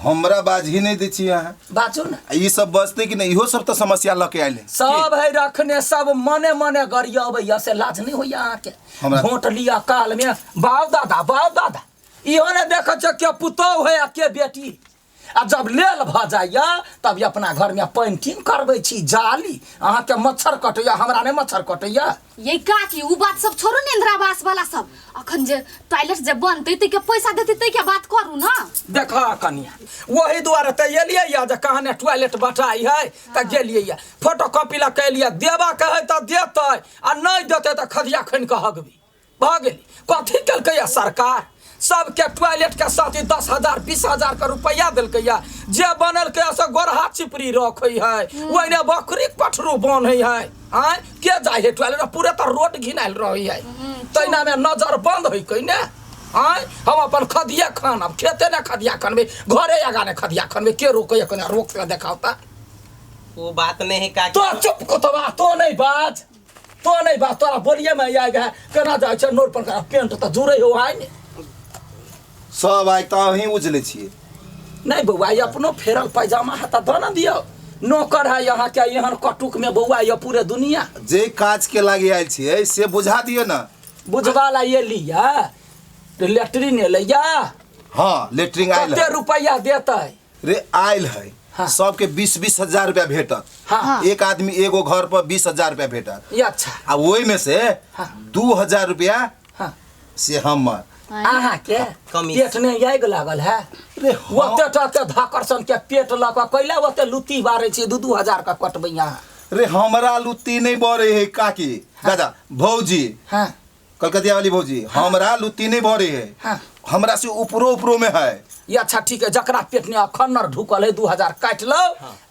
हमरा बाज ही नहीं दै छी अहाँ। बाजू ने। आ ई सब बजतै कि नहीं? इहो सब तऽ समस्या लऽ के आयल है। सब है रखने, सब मने मने गरियबैया, से लाज नहीं होइया अहाँके? हमरा- वोट लिअ काल में बाप दादा बाप दादा, इहो ने देखै छै के पुतोहु है आ के बेटी। आ जब लेल भऽ जाइया तब अपना घरमे पेंटिंग करबै छी जाली। अहाँके मच्छर कटैया, हमरा नहि मच्छर कटैया। ये काकी उ बात सब छोड़ू ने, इंदिरा आवास वाला सब अखन जे टॉयलेट जे बनतै तै के पैसा देतै तै के बात करू ना। देख कनिया, वही दुआरे तऽ एलियै या जे कहने टॉयलेट बटाई है तऽ गेलियै या फोटो कॉपी लऽ के एलियै। देबऽ के है तऽ देतै आ नहि देतै तऽ खदिया खनि कऽ हगबी भऽ गेली। कथी केलकै या सरकार? सबके टॉयलेट के साथ ही 10,000 20,000 के रुपया देलकै या। जे बनलकै से गोरहा चिपरी रखै है, ओहिने बकरी पठरू बन्है है। आँय के जाइ है टॉयलेट? पूरे तऽ रोड घिनायल रहै है, तहिना में नजर बंद है कइने। आँय हम अपन खदिया खानब, खेते ने खदिया खनबै, घरे आगा ने खदिया खनबै, के रोकै? कने रोक के देखाउ तऽ। वो बात नहीं है काकी। तो चुप कुतबा, तो नहीं बाज, तो नहीं बाज, तोरा बोलिए में आइ गए केना जाइ छै नोर पर पेंट तऽ जुड़ै हो आइ ने। सब आइ तऽ अहीं उजले छियै। नहीं बौआ, ई अपनो फेरल पैजामा है तऽ दऽ ने दियौ। नौकर है यहाँ के एहन कटुक में बौआ ये पूरे दुनिया। जे काज के लागी आयल छियै से बुझा दियौ ना। बुझवा ला ये लिया लेटरिन एलैया। हाँ लेटरिन आयल कते है। रुपया देतै? रे आयल है। हाँ। सबके 20-20 हजार रुपया भेटत। एक आदमी एगो घर पर 20,000 रुपया भेटत। ये अच्छा। आ ओहि में से 2,000 रुपया से हमर। अहाँके कमीशन। पेट नहि आगि लागल है? रे हाँ। ओते टके धाकर सन के पेट लऽ कऽ कैला ओते लुत्ती बारै छी? 2-2 हजार के कटबै अहाँ? रे हमरा लुत्ती नहीं बरे है काकी, दादा, भौजी। कलकतिया वाली भौजी, हमरा लुत्ती नहीं भरे है। हमरा से ऊपरो ऊपरो में है। ये अच्छा ठीक है, जकरा पेट में खन्नर ढुकल है 2,000 काटि लो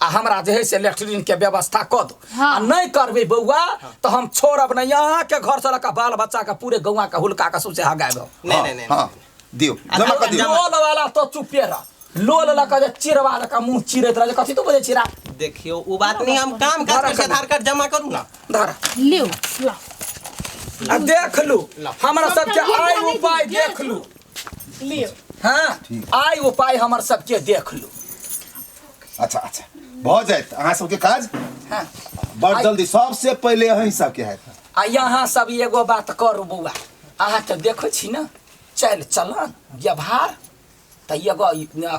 आ हमरा जे है से लेटरिन के व्यवस्था कऽ दो। आ नहीं करबै बौआ तऽ हम छोड़ब नहीं अहाँके घर से लऽ कऽ बाल बच्चा के पूरे गौआ के हुलका के सौंसे हगायब हम। नहीं नहीं नहीं। हाँ दियो, जमा कर दियो। लोल वाला तो चुपे रह, लोल लऽ कऽ जे चिरवा लऽ कऽ मुँह चिरैत रह, कथी तो बजै छी रा? देखियो वो बात नहीं, हम काम काज करके आधार कार्ड जमा करू ना। धर। लिउ। आ देख लू हमरा सबके आइ उपाय देख लू। लियो। हाँ आइ उपाय हमर सबके देख लू। अच्छा अच्छा, भऽ जायत अहाँ सबके काज। बड़ जल्दी, सबसे पहिले अहीं सबके हैत। आ यहाँ सब एगो बात करू बौआ, अहाँके देखै छी ने चालि चलन व्यवहार तऽ एगो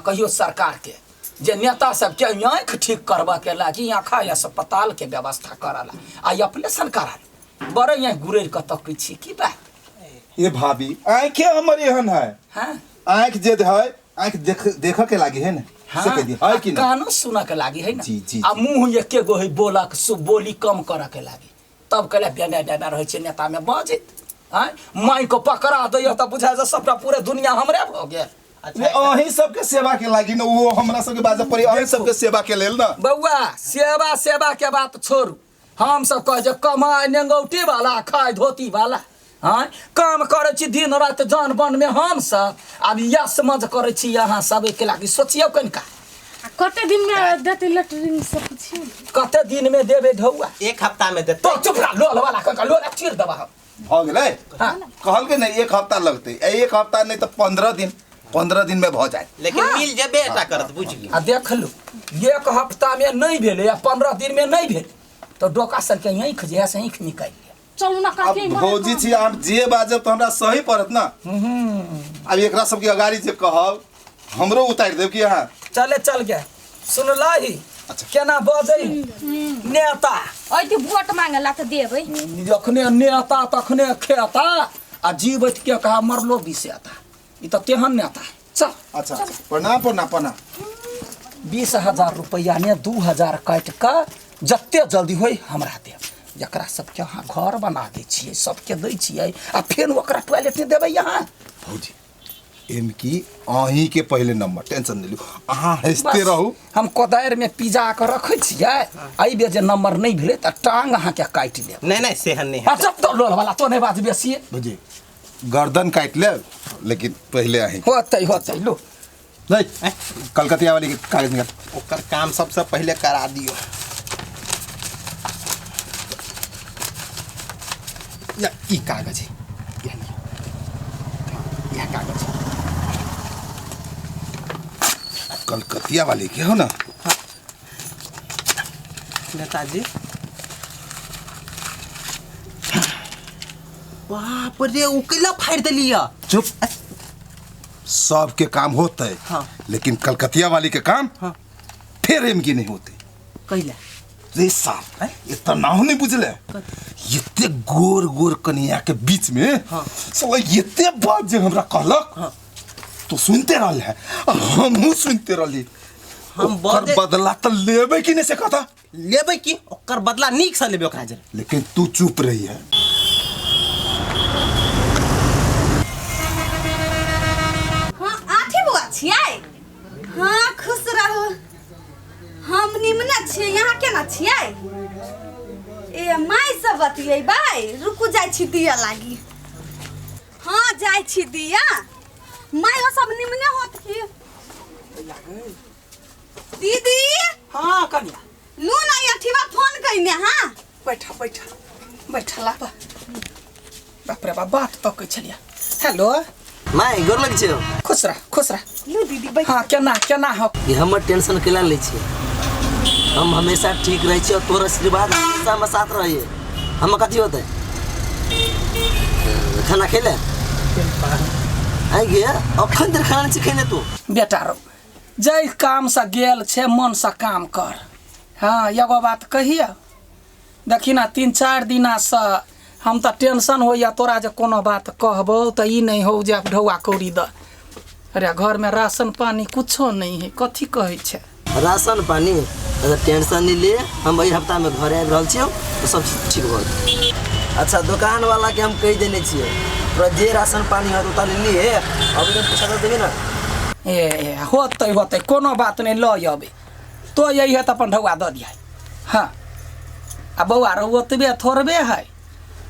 कहियो सरकारके जे नेता सबके आँखि ठीक करबऽके लागी आँखा अस्पतालके व्यवस्था करला आ ऑपरेशन करा बड़े यहाँ गुरेर कऽ तकै छी की बात। ए भाभी आँखे हमर एहन है। हाँ आँख जे है आँख देख देख के लागी है ना। हाँ, से कह दी है कि ना। कानो सुनऽ के लागी है ना। जी, जी, आ जी। मुँह एके गो है बोलक सु बोली कम करऽ के लागी तब कहले बेमे बेमे रहै छै नेता में बजैत। आँय माइक पकड़ा दैया तऽ बुझाय जे सबटा पूरे दुनिया हमरे भऽ गेल। ने अहीं सबके सेवा के लागी ना वो हमरा सबके बाजे पड़ी अहीं सबके सेवा के लेल ना। बौआ सेवा सेवा के बात छोड़ू, हम सब कहे जे कमाय नेंगौटी वाला खाय धोती वाला। हाँ काम करै छी दिन राति जान बन में हम सब, आब यह समझ करै छी अहाँ सब एके लागी सोचियौ कनिका। आ कते दिन में देते लेटरिन सब पुछियौ। कते दिन में देबे ढौआ? एक हफ्ता में देते। तो चुप रह लोल वाला कनिका लोल चीर देबा हम। भऽ गेलै। हाँ। कहलकै ने एक हफ्ता लगतै, एक हफ्ता नहीं तऽ 15 दिन, 15 दिन में भऽ जायत। लेकिन मिल जेबे टा करत बुझली। आ देख लू एक हफ्ता में नहीं भेलै आ 15 दिन में नहीं भेलै तऽ डोका सबके आँखि जे है से आँखि निकालि लिअ। चलू ना काकी, अब भौजी छी आप जे बाजब तऽ हमरा सही पड़त ना। अब एकरा सबके अगाड़ी जे कहब हमरो उतारि देब कि अहाँ। चले चल गया सुनलही। अच्छा। केना बजै नेता। अइते वोट मांगला तऽ देबै। जखने नेता तखने खेता आ जीवैत के कहा मरलो बिसेता, ई तऽ तेहन नेता। चल। अच्छा अच्छा प्रणाम प्रणाम प्रणाम। 20,000 रुपैआ ने 2,000 काटि कऽ जते जल्दी होय हमरा देब। जकरा सबके अहाँ घर बना दै छियै सबके दै छियै आ फेर ओकरा टॉयलेट नहि देबै अहाँ। भौजी एम की अहीं के पहले नंबर, टेंशन नहीं लियो, अहाँ हंसते रहू। हम कोदारि में पिजा के रखै छियै, एहि बेर जे नंबर नहीं भेलै तऽ टांग अहाँके काटि लेब। नहीं नहीं सेहन नहीं है। अच्छा तो लोल वाला तो नहीं बात बेसी। भौजी गर्दन काटि लेब लेकिन पहले अहीं। होतै होतै लो। नहीं कलकतिया वाली के कागज निकाल, ओकर काम सबसे पहले करा दियो। या ई कागज है, यह कागज कलकतिया वाली के हो ना। हाँ। नेताजी बाप रे उ कैला फाड़ देलिया। चुप, सबके काम होते है। हाँ। लेकिन कलकतिया वाली के काम हाँ। फिर इनकी नहीं होते। कैला रे साहब इतना नहीं बुझले, इतने गोर गोर कनिया के बीच में हाँ। साला इतने बात जे हमरा कहलक। हाँ। तो सुनते रहल है हमहू सुनते रहली। हम बदला तो लेबे कि नहीं से कहता लेबे कि ओकर बदला नीक से लेबे ओकरा जरे। लेकिन तू चुप रही है। हाँ आठी बुआ छियै। हाँ खुश रहू, हम निमने छियै, यहाँ केना छियै? ए माय सब बतियै बाय, रुकू जाइ छी दिया लागी। हाँ जाइ छी दिया, माय ओ सब निमने होत की दीदी। हाँ कनिया लू ना अठीवा फोन कइने। हाँ बैठा बैठा बैठा ला बाप रे बाप बात तकै छलिया। हेलो my गोर लग छियौ। खुश रह खुश रह। लू दीदी बैठ। हाँ केना केना हो। ये हमर टेंशन केला लै छियै, हम हमेशा ठीक रहै छियै और तोहर आशीर्वाद हमेशा हमर साथ रहै। हम कथी होतै? खाना खेले आइ गे? अखन धरि खाना नहि खेने तू? बेटा रो जै काम से गेल छे मन से काम कर। हाँ एगो बात कहिया देखी ना 3-4 दिना से हम तऽ टेंशन होइया तोरा जे कोनो बात कहबौ तऽ ई नहीं हो जे ढौआ कौड़ी द। अरे घर में राशन पानी कुछो नहीं है, कथी कहै छै? राशन पानी अच्छा टेंशन नहीं ले, हम एहि हफ्ता में घरे आबि रहल छियौ तऽ सब ठीक भऽ जेतै। अच्छा दोकान वाला के हम कहि देने छियै तोरा जे राशन पानी होत ओतऽ लिए, अभी तऽ पैसा दऽ देबे ना। ए होतै होतै कोनो बात नहीं, लऽ अबै तो यही है तऽ अपन ढौआ दऽ दिहा। हाँ आ बौआ रो ओतबे थोड़बे है,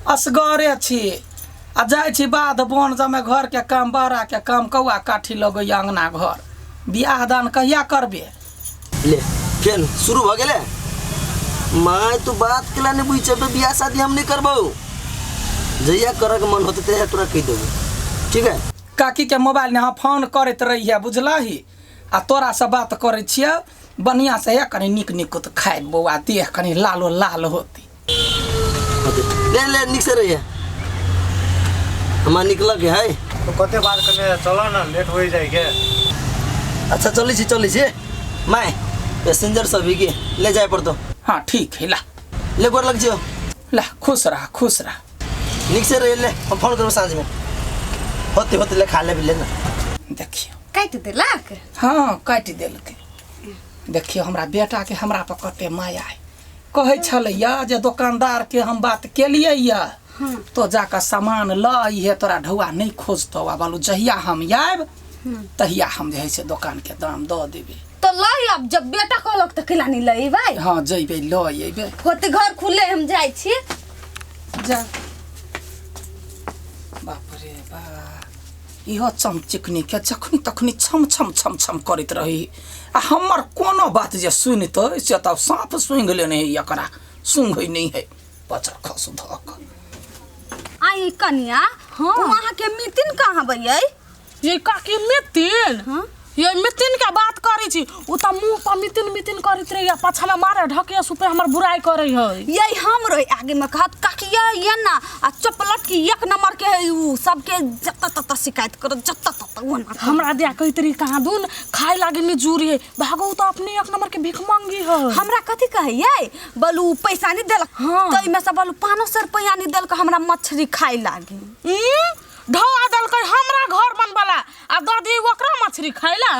असगरे छी आ जाइ छी बाध बन जमे घर के काम बहरा के काम कौआ काठी लगैया अंगना घर। बियाह दान कहिया करबे? ले फेन शुरू भऽ गेलै। My तू बात केला नहीं बुझै छै, बियाह शादी हम नहीं करबौ, जहिया करऽ के मन होतै तहिया तोरा कहि देबौ, ठीक है? काकी के मोबाइल ने हम फोन करैत रहिए बुझलही, आ तोरा से बात करै छियै बढ़िया से कनी नीक नीक तो खाए बौआ, देह कनी लालो लाल होती। ले ले नीक से रहिए, हमरा निकल के है। तो कते बार कने चलो ना, लेट हो जाए के। अच्छा चलै छी चलै छी my passenger सब भी के ले जाए पड़तो। हाँ ठीक है ला। ले गोर लग जियो। ला खुश रह खुश रह। निक से रह ले, हम फोन करब साँझ में। होते होते ले खा ले भी ले ना। देखियो काटि देलक। हाँ काटि देलकै। देखियो हमरा बेटा के हमरा पर कते माया है। कहै छलैया जे दोकानदार के हम बात केलियै या तो जाकर सामान ल अइहे, तोरा ढौआ नहीं खोजतौ। आ बालू जहिया हम आयब तहिया हम जे है से दोकान के दाम दऽ देबै। तो ल आब, जब बेटा कहलक तऽ कैला नहीं लएबै? हाँ जइबै ल अइबै। होते घर खुले हम जाइ छी। जा। बाप रे बा, इहो चमचिकनी के जखनी तखनी छम छम छम छम करैत रही आ हमर कोनो बात जे सुनतै से तऽ साँप सूंघ लेने है, एकरा सूंघै नहीं है पचर खस धऽ कऽ। आई कनिया, हाँ अहाँ के मितिन कहाँ बइयै? ये काकी मितिन? हाँ? ये मितिन के बात करै छी, उ तऽ मुँह पर मितिन मितिन करैत रहैया, पाछा में मारे ढकिया सुपे हमर बुराई करै है। यही हम रही आगे में कहत काकी ये ना आ चपलट की एक नंबर के है उ, सबके जत्ता तत्ता शिकायत करत जत्ता तत्ता वो ना। हमरा दिया कहैत रही कहाँ दून खाए लागे निजूरी है, भागो तो अपने एक नंबर के भीख मांगी है। हमरा कथी कहैयै बलू पैसा नहीं देलक। हाँ। तो एमे से बलू 500 रुपया नहीं देलक हमरा मछली खाए लागी। ढौआ देलकै हमरा घर बनबला आ दऽ दियै ओकरा मछली खाइला,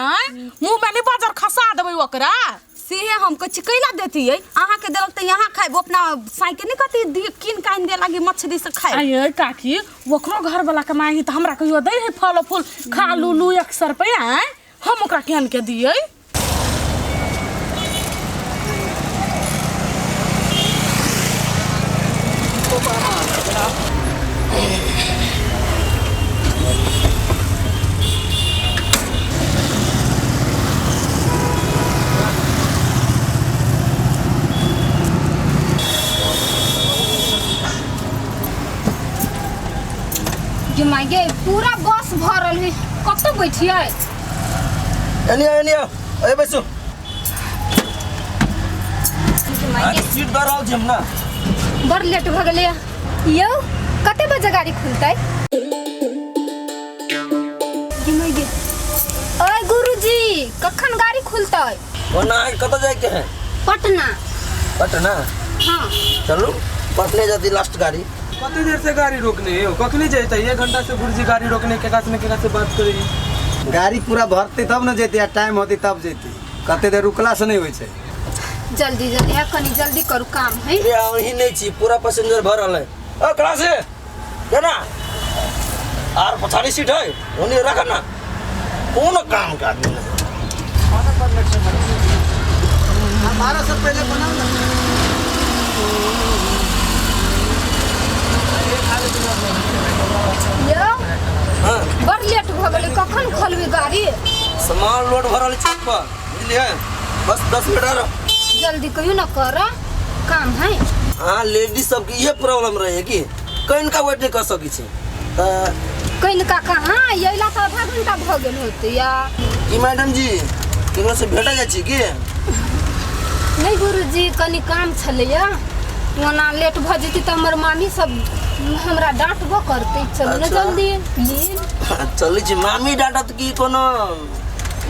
मुँह में नहीं बाजार खसा देबै ओकरा। से हम कहै छी कैला देतियै, अहाँके देलक तऽ यहाँ खाइब, अपना साइके नहीं कथी कीन काइन दे लागी मछली से खाइब। आये काकी ओकरो घर वाला कमाई तऽ हमरा कहियो दै है फल फूल खा लू लू 100 रुपया, हम ओकरा केहन के दियै? गे पूरा बस भरल है, कतऽ बैठियै? एनी आओ, एनी आओ, ए बैसू। सीट दऽ रहल छी हम ना। बड़ लेट भऽ गेलै यौ। कते बजे गाड़ी खुलतै? ओए गुरुजी कखन गाड़ी खुलतै? ओना अहाँके कतऽ जाइके है? पटना। पटना? हाँ। चलू पटने जाती लास्ट गाड़ी। कते देर से गाड़ी रोकने हो, कखनी जैते? 1 घंटा से गुरुजी गाड़ी रोकने के से न से बात करेगी। गाड़ी पूरा भरते तब न जैते, टाइम होते तब जैते, कते देर रुकला से नहीं होइ छै। जल्दी जल्दी है, कनी जल्दी करू काम है। रे अहीं नहीं छी, पूरा पैसेंजर भरल है। ओ क्लास है केना आर पछाड़ी सीट है ओनी रख ना, कोनो काम का आदमी नहीं। हमारा सब पहले बनाओ ना। यौ हां बड़ लेट भ गेलै, कखन खोलबै गाड़ी? सामान लोड भरल छै पर, बुझलियै? बस 10 मिनट आरो जल्दी कहियो ना कर, काम है। हां लेडीज सबके इहे प्रॉब्लम रहे कि कनिका वेट नहीं कर सकै छै। त कनिका कहाँ अइला तऽ आधा घंटा भ गेल होतै। या की मैडम जी केकरो से भेटा जाइ छी की? नहीं गुरुजी कनी काम छलैया, ओना लेट भ जेतै तऽ हमर मामी सब हमरा डांटबो करतै। चलू ना जल्दी प्लीज। चलै छी, मामी डांटत की कोनो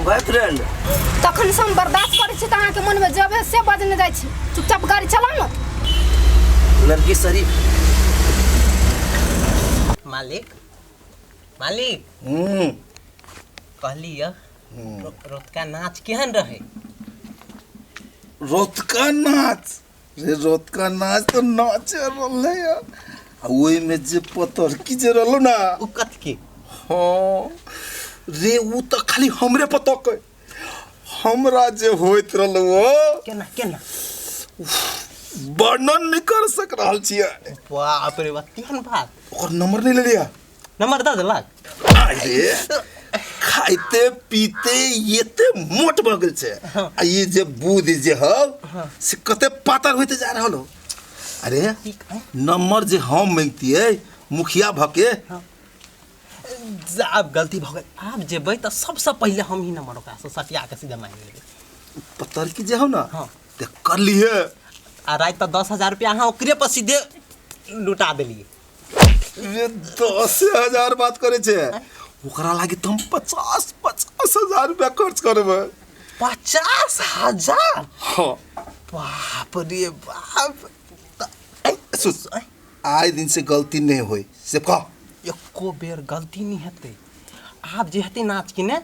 बॉयफ्रेंड? तखन से हम बर्दाश्त करै छी तऽ अहाँके मनमे जब है से बजने जाइ छी। चुपचाप गाड़ी चलाउ ना। लड़की शरीफ। मालिक मालिक कहली रोतका नाच केहन रहे? रोतका नाच रे, रोतका नाच तो नाच रहलै आ ओहिमे जे पतरकी जे रहलो ना उ कथी के? हाँ रे उ तऽ खाली हमरे पतकै, हमरा जे होइत रहलो केना केना वर्णन नहीं कर सक रहल छियै। बाप रे बाप तेहन बात। ओकर नंबर नहीं लेलिया? नंबर दऽ देलक। अरे खाइते पीते एते मोट भऽ गेल छै आ ई जे बुद्धि जे हौ से कते पातर होइते जा रहल हो। अरे नंबर जे हम मांगतियै मुखिया भके। आब गलती भऽ गेल, आब जेबै तऽ सबसँ पहिले हम ही नंबर ओकरा से सटिया के सीधा मांगि लेबै। पतरकी जे हौ ना ते कर लिहे। आ राति तऽ 10,000 रुपया अहाँ ओकरे पर सीधे लुटा देलियै। रे 10,000 बात करे छे, ओकरा लागी त हम 50-50 50,000 रुपया खर्च करबै। 50,000? हाँ। बाप रे बाप। सुन, आइ दिन से गलती नहीं होई से कह। एको बेर गलती नहीं हेतै। आब जे हेतै नाच कि ने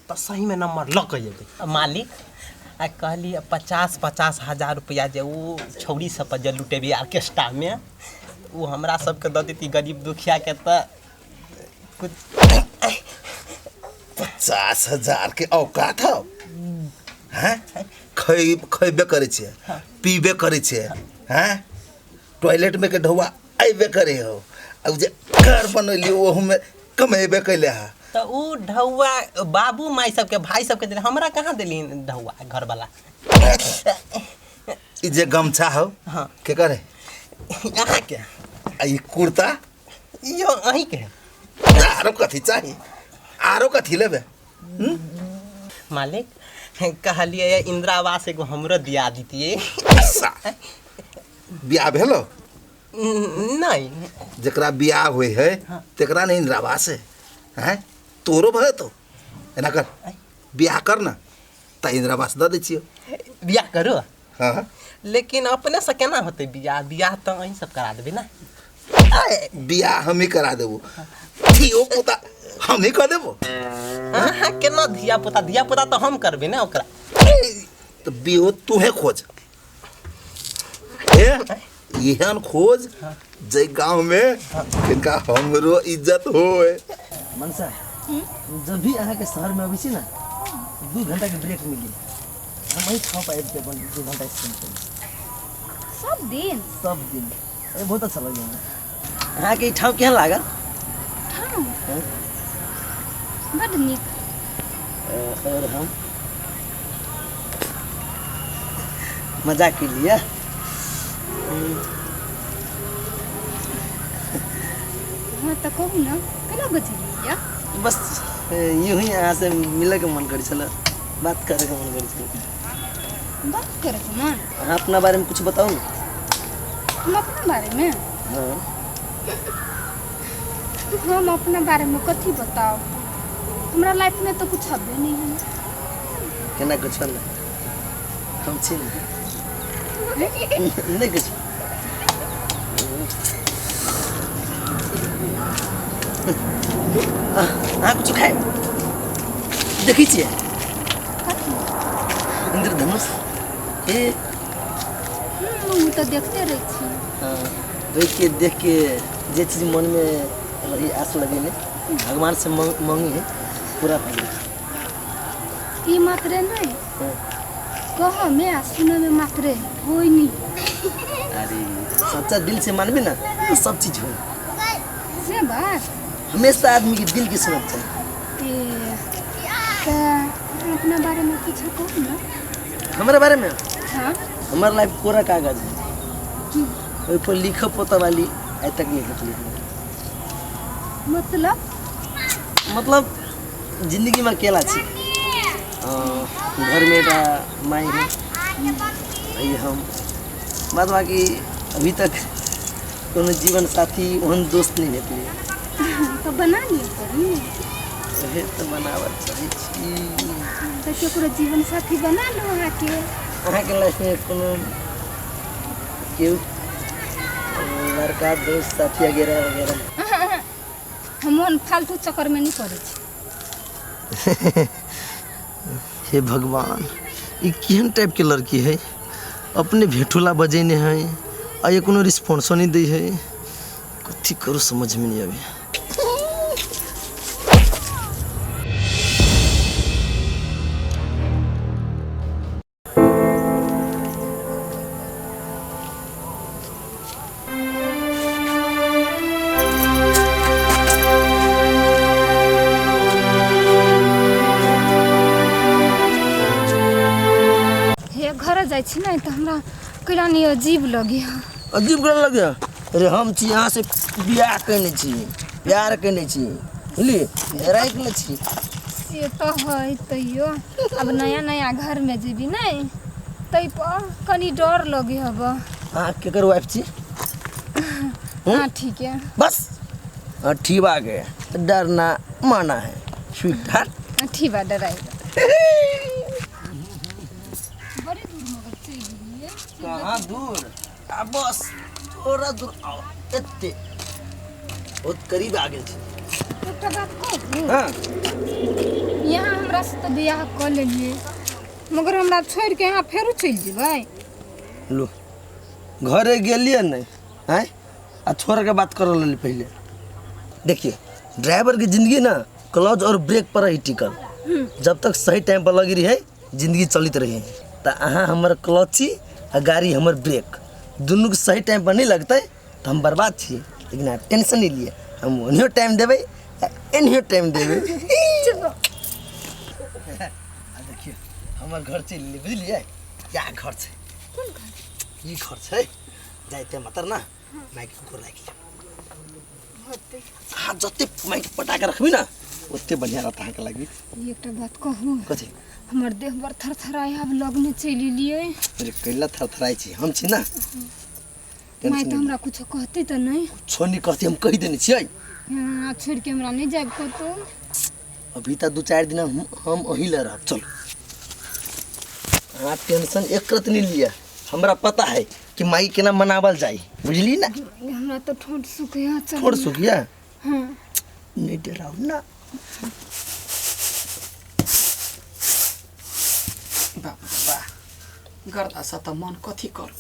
तऽ सहीमे नंबर लऽ कऽ एबै। मालिक आ कहली 50-50 हजार रुपया जे उ छौड़ी सब पर जे लुटेबै ऑर्केस्ट्रामे, उ हमरा सबके दऽ देती गरीब दुखियाके तऽ कुछ। 50,000 के औकात हौ? हैं, खैबे करै छियै, पीबे करै छियै, हैं, टॉयलेट में के ढौआ अयबे करे हो, आ उ जे घर बनैली ओहू में कमेबे कैले हा। तऽ उ ढौआ बाबू माय सबके भाई सबके देले, हमरा कहाँ देली ढौआ घरवाला? ई जे गमछा हौ? हाँ। के करे? अहाँके। आ ई कुर्ता? इहो अहीँके। आरो कथी चाही? आरो कथी लेबे? मालिक, कहलियै इंदिरा आवास एगो हमरो दिया दितियै। बियाह भेलो? नहीं। जकरा बियाह होइ है तेकरा नहीं इंदिरा आवास है? हैं, तोरो भय तो एना कर, बियाह कर ना तऽ इंदिरा आवास दऽ दै छियौ। बियाह करू? हाँ। लेकिन अपने से केना होतै बियाह? बियाह तऽ अहीं सब करा देबै ना। बियाह हम ही करा देबो, धियो पुता हम ही कर देबो। अहाँ केना धिया पुता? धिया पुता तऽ हम करबै ने ओकरा। तऽ बियो तूहे खोज, ए एहन खोज जे गांव में किनका हमरो इज्जत होए। मनसा, जब भी अहाँके शहरमे अबै छी ने, 2 घंटाके ब्रेक मिली, हम एहि ठाम पर आबिके अपन 2 घंटा स्पेंड करी। सब दिन? सब दिन। अरे, बहुत अच्छा लगैए हमरा। अहाँके ई ठाम केहन लागल? ठाम? हाँ? बड नीक। और हम मजाक के लिए। हाँ, तऽ कहू ने, केना बजलियै? बस यूँ ही अहाँ से मिलैके मन करै छलै, बात करैके मन करै छलै। बात करैके मन? अहाँ अपना बारेमे कुछ बताउ ने। हम अपना बारेमे? हाँ। हम अपना बारेमे कथी बताउ? हमरा लाइफमे तऽ कुछ हबे नहीं है। केना कुछ नहि? हम छी ने। नहि कुछ। अहाँ कुछ खाए देखै छियै? इंद्रधनुष ए। ओ तऽ देखते रहै छी। हाँ, देख के देख के जे चीज मनमे रही आस लगेने भगवान से मांगी है, पूरा भऽ गेल। ई मात्रे नहीं कह में आ सुने में मात्रे होई नहीं। अरे, सच्चा दिल से मानबे ना तो सब चीज हो। से बात। हमेशा आदमी के दिल के सुनना चाहिए। ए तऽ अहाँ अपना बारे में कुछ कहू ना। हमारे बारे में? हाँ। हमार लाइफ कोरा कागज है, ओहि पर लिखब पोता वाली आइ तक नहीं भेटली हमरा। मतलब? मतलब जिंदगी में अकेला छी। घर में एउटा माई है, ये हम, बाद बाकी अभी तक कोनो जीवन साथी ओहन दोस्त नहीं भेटली। तऽ बना लिअ करी। ओहे तऽ बनाबऽ चाहै छी। तऽ केकरो जीवन साथी बना लू अहाँके। अहाँके लाइफमे कोनो केओ लड़का, दोस्त, साथी वगैरह वगैरह? हम ओहन फालतू चक्करमे नहीं पड़ै छी। हे भगवान, ई केहन टाइपके लड़की है? अपने भेटोला बजेने है आ ये कोनो रिस्पॉन्सो नहीं दै है। कथी करू, समझ में नहीं आवे। हे, घर जाइ छी ने तऽ हमरा कैला नहीं अजीब लगे। अजीब केना लगे? अरे, हम छी अहाँ से बियाह केने छी, प्यार केने छी, बुझलियै, राखि ने छी। से तऽ है, तैयो अब नया नया घरमे जेबी नहि तै पर कनि डर लगे हब। अहाँ केकर वाइफ छी? हाँ, ठीक है। बस, हाँ, ठीक बा, के डरना माना है स्वीट हार्ट। ठीक बा ड्राइवर बड़ी दूर मगर चलि गेलियै। कहाँ दूर आ बस थोड़ा दूर आओ एते बहुत करीब आ गेल छी। एकटा बात कहू? हाँ। यहाँ हमरा से तऽ बियाह कऽ लेलियै मगर हमरा छोड़ि के अहाँ फेरो चलि जेबै? लो घरे गेलियै नहि आँय आ छोड़ के बात करऽ लगली। पहले देखिए ड्राइवर के जिंदगी ना क्लच और ब्रेक पर ही टिकल, जब तक सही टाइम पर लगी रही जिंदगी चलित रही। तो अहाँ हमर क्लच छी आ गाड़ी हमर ब्रेक, दुनू के सही टाइम पर नहीं लगतै तो हम बर्बाद छियै। लेकिन अहाँ टेंशन नहीं लिए, हम ओनियो टाइम देबै आ एनियो टाइम देबै। देखियौ हमर घर चलि एलियै बुझलियै, क्या घर छै? ई घर छै जाइते मात्र ना माइक गोर लागि लिअ। अहाँ जते माइक पटा के रखबी ना ओते बढ़िया रहत अहाँके लागि। एकटा बात कहू? कथी? हमर देह बड़ थरथराइ आब लगने चलि एलियै। अरे कैला थरथराइ छी, हम छी ना। माय तऽ हमरा कुछो कहतै तऽ नहि? कुछो नहि कहतै, हम कहि देने छियै। हाँ, छोड़ि के हमरा नहि जायब कतौ। अभी तऽ 2-4 दिन हम अहीं लए रहब। चलू अहाँ टेंशन एक रत नहीं लिअ, हमरा पता है कि माई केना मनावल जाय, बुझली ना? हमरा तऽ ठोर सुखैया। ठोर सुखिया? हाँ। नहीं डराउ ना। बाप रे वाह, गर्दा से तऽ मन कथी करू,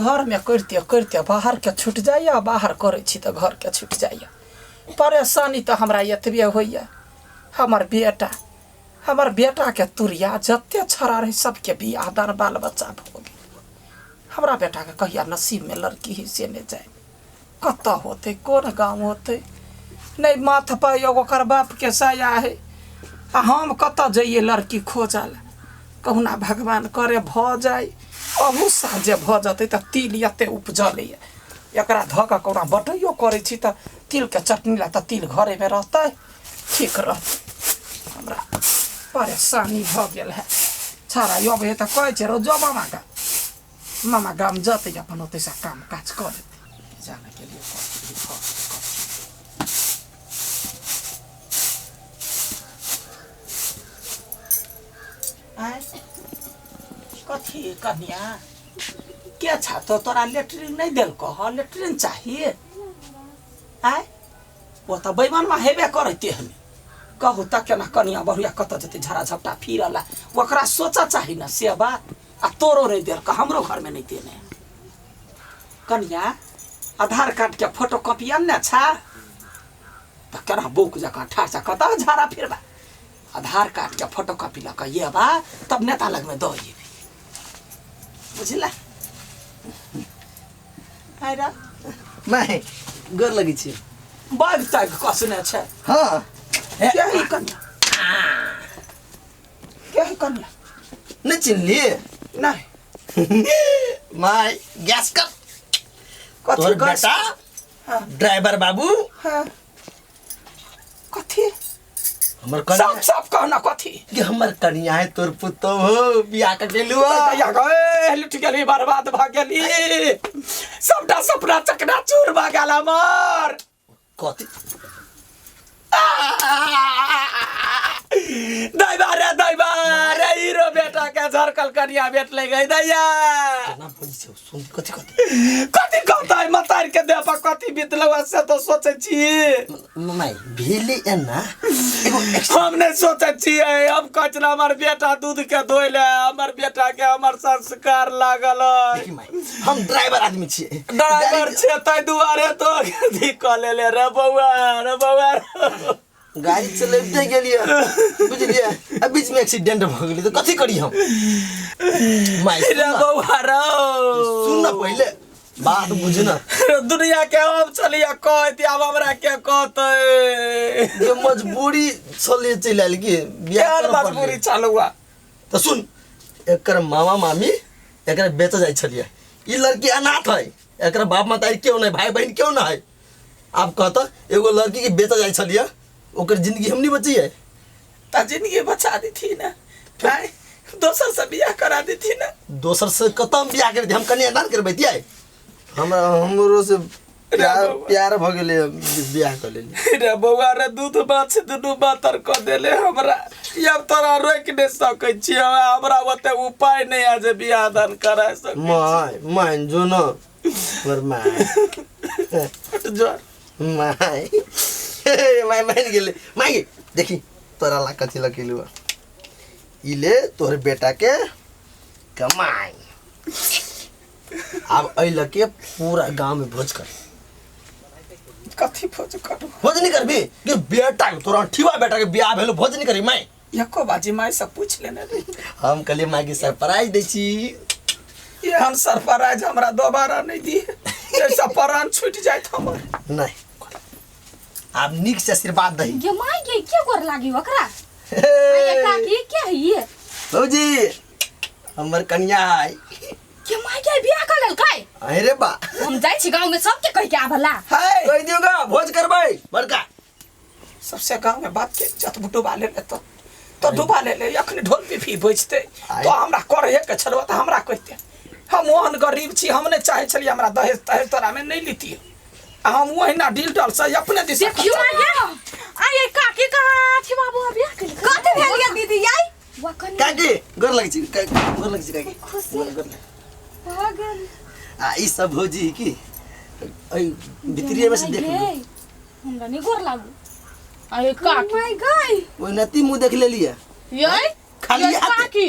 घरमे करिते करिते बाहरके छुटि जाइए, बाहर करै छी तऽ घरके छुटि जाइए। परेशानी तऽ हमरा एतबे होइए, हमर बेटा हमर बेटाके तुरिया जते छड़ा रहै सबके बियाह दान बाल बच्चा भऽ गेल। हमरा बेटाके कहिया नसीबमे लड़की है से नहि जानि, कतऽ होतै, कोन गाँव होतै, नहि माथ पर एगो ओकर बापके साया है आ हम कतऽ जइए लड़की खोजऽ लए। कहुना भगवान करे भऽ जाय, अहू साल जे भऽ जेतै तऽ तिल एते उपजलैए, एकरा धऽ कऽ कहुना बटैयो करै छी तऽ तिलके चटनी लए तऽ तिल घरेमे रहतै, ठीक रहतै। हमरा परेशानी भऽ गेल है। छाड़ा अबै है तऽ कहै छै रो जो मामा गाम, मामा गाम जतै अपन ओतैसँ काम काज कऽ लेतै। जाने के लिए कथी भऽ गेल कथी। आँय कथी कनिया के छा तो तोरा लेटरिन नहीं देलको हँ? लेटरिन चाहिए? आँय ओ तऽ बैमानमा हेबे करैते हमे। कहू तऽ केना कनिया बहुरिया कतऽ जेतै झड़ा झपटा फिरऽ ला, ओकरा सोचऽ चाही ने से बात। आ तोरो नहीं देलको, हमरो घरमे नहीं देने। कनिया आधार कार्ड के फोटो कॉपी आनने छा? तऽ केना बौक जकाँ ठाढ़ छा, कतऽ झाड़ा फिरबा? आधार कार्ड के फोटो कॉपी लऽ कऽ एबा तब नेता लगमे दऽ एबी, बुझला? आइ माय गोर लगै छी। बाग ताग कसने छै? हाँ। के है कन्या? के है कन्या? नहीं चिन्हलिए? नहीं। My gas कर कथी तोहर गैस? बेटा हाँ। ड्राइवर बाबू। हाँ। कथी? हमर कनिया। साफ साफ कहना कथी? कि हमर कनिया है तोर पुतोह हो, बियाह के गेलु। दैया गए लुटि गेली, बर्बाद भऽ गेली, सबटा सपना चकनाचूर भऽ गेल हमर। कथी? दैबा रे दैबा रे, हीरो बेटा के झरकल कनिया भेटलै गई दैया। केना बजै छै सुन, कथी कथी कथी कहतै मतार के देह पर कथी बीतलौ से तऽ सोचै छी। माय भेलै एना एगो हम नहि सोचै छियै, हम कहै छलै हमर बेटा दूध के धोइ ले, हमर बेटा के हमर संस्कार लागल अइ। देखी माय हम ड्राइवर आदमी छियै। ड्राइवर छै ताहि दुआरे तो अथी कऽ लेले रे बौआ रे बौआ। गाड़ी चलबिते गेलियै बुझलियै, आ बीच में एक्सीडेंट भऽ गेलै तऽ कथी करी हम? माय रे बौआ रो सुन ना पहिले बात बुझ ना। दुनिया के हम चलिया कहती, आब हमरा के कहतै? जे मजबूरी छलै चलि आयल कि बियाह केहन करऽ पड़लै। मजबूरी छलौआ? तऽ सुन, एकर मामा मामी एकरा बेचऽ जाइ छलियै, ई लड़की अनाथ है, एकर बाप मतारी केओ नहि, भाई बहिन केओ नहि है। आब कहता एगो लड़की के बेचऽ जाइ छलियै, ओकर जिंदगी हम नहीं बचियै। तऽ जिंदगी बचा देथी ना, भाई दोसर से बियाह करा देथी ना। दोसर से कतऽ हम बियाह करबै? हम कन्यादान करबैतियै? हमरा हमरो से प्यार प्यार भ गेलै, बियाह कऽ लेली। रे बौआ रे, दूध माछ दुनू बातर कऽ देले हमरा। अब तोरा रोकि नहि सकै छियै, हमरा ओते उपाय नहि है जे बियाह दान करा सकै। My मान जो न हमर my. जो my, हे my मान गेलै। My देखी तोरा ला कथी लकेलू। ई ले तोहर बेटा के कमाई। आब एहि लके पूरा गांव में भोज कर। कथी भोज करू? भोज नहीं करबी कि बेटा के तोरा ठीवा बेटा के बियाह भेलो, भोज नहीं करी माय? एको बाजी माय से पूछ लेने रही। हम कहलिए माय के सरप्राइज दै छी। एहन सरप्राइज हमरा दोबारा नहीं दी जैसा प्राण छूट जाइत हमर। नहीं, आब नीक से आशीर्वाद दही। गे my गे, के गोर लागी ओकरा? आये काकी, के है ये? भौजी हमर कनिया है। के my गे, बियाह कर लेलकै? अरे बा, हम जाइ छी गाँव में सबके कह के आबला। कह दियो गा, भोज करबै बड़का। सबसे गाँव में बाप के इज्जत डुबा ले तो डुबा ले ले। अखनी ढोल पिपी बजते तो हमरा करे के छलवा त हमरा कहते। हम ओहन गरीब छी, हम नहीं चाहे छलियै हमरा दहेज तहेज तोरा में नहीं लीती। आ हम ओहिना डील डल से अपने दिस। देखियो ना आये काकी कहाँ छी बाबू बियाह केलकै? कथी भेल ये दीदी याई? वा कनी काकी गोर लगै छी, गोर लगै छी काकी। खुशी गोर लग। भऽ गेल। आ ई सब भौजी की एहि भितरिए में से देख लियौ। हमरा नहीं गोर लागू। आये काकी my गई ओहिनाती मुँह देख लेलियै यै खाली यै हाथे। काकी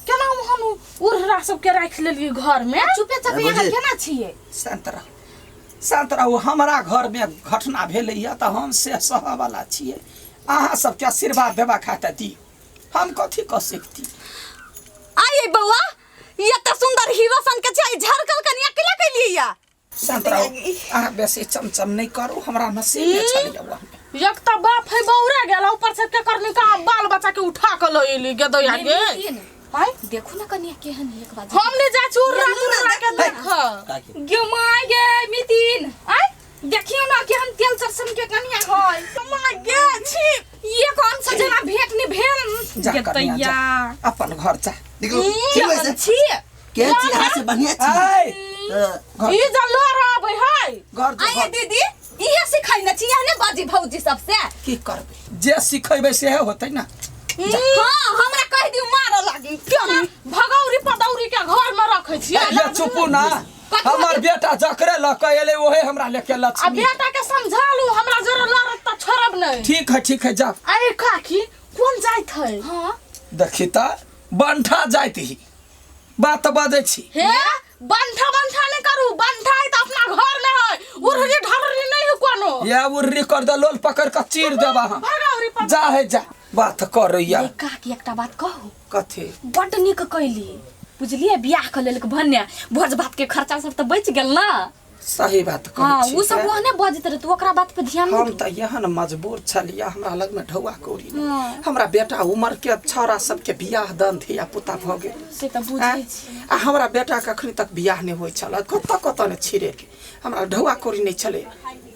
केना ओहन उर्रा सबके राखि लेलियै घर में? चुपे चापे भौजी। यहाँ केना छियै? शांत रह, शांत रहू। हमरा घर में घटना भेलैया तऽ हम से सहऽ वाला छियै। अहाँ सबके आशीर्वाद देबा खातिर दी, हम कथी कऽ सकती? आये बौआ, ये त सुंदर हीरो सन के छै, झरकल कनिया केला कैलियै या? शांत रहू, अहाँ बेसी चमचम नहीं करू। हमरा नसीब में छलियै वहाँ। एक तऽ बाप है बौरा गेल, ऊपर से के करनी का बाल बच्चा के उठा के लऽ एली गेदैया गे। आय देखू ना कनिया केहन है एक बार। हम नहीं जाइ छी उर्रा तुर्रा के देख। काकी गे my गे मितिन, आय देखियो ना कि हम तेल सरसन के कनिया है। My गे छी ये कौन सा जना भेंट नहीं भेल जा कनिया, गेदैया। जा अपन घर जा। निकलू ठीक केहन है छी? के छी अहाँ से बढ़िया छी। आय तऽ ई जे लड़ आबै है घर जो आये घर। दीदी, इहे सिखाई न छी एहने बाजी भौजी सबसे। की करबै, जे सिखेबै सेहे होतै ना। हाँ हमरा कह दियो मारऽ लागी क्यों नहीं? भगौरी पदौरी के घर में रखै छियै। ये चुपू ना, हमर बेटा जकरे लऽ के एलै ओहे हमरा लेके आ लक्ष्मी। बेटा के समझालू हमरा जरा लड़त तऽ छोड़ब नहीं। ठीक है ठीक है जा। अरे काकी कोन जाइत है? हाँ देखी तऽ बंठा जाइत ही बात बजै छी। हे बंठा बंठा नहीं करू, बंठा है तऽ अपना घर में है, उर्री ढर्री नहीं है कोनो। या उर्री कर दे, लोल पकड़ के चीर देबा हम। भगौरी पद जा है जा, बात करैया। ये काकी एकटा बात कहू? कथी? बड्ड नीक कैली बुझलियै, बियाह कऽ लेलक भन्ने भोज भात के खर्चा सब तऽ बचि गेल ना। सही बात कहै हाँ छी। उ सब ओहने बजैत रहे, तू ओकरा बात पे ध्यान हम नहीं तऽ एहन मजबूर छलियै, हमरा लग में ढौआ कौड़ी नहि। हमरा बेटा उमर के छौड़ा सबके बियाह दान धिया पुता भऽ गेल से तऽ बुझै छी। आ हमरा बेटा के अखनी तक बियाह नहि होइ छल, कतऽ कतऽ ने छिड़ेके हमरा ढौआ कौड़ी नहि छलै।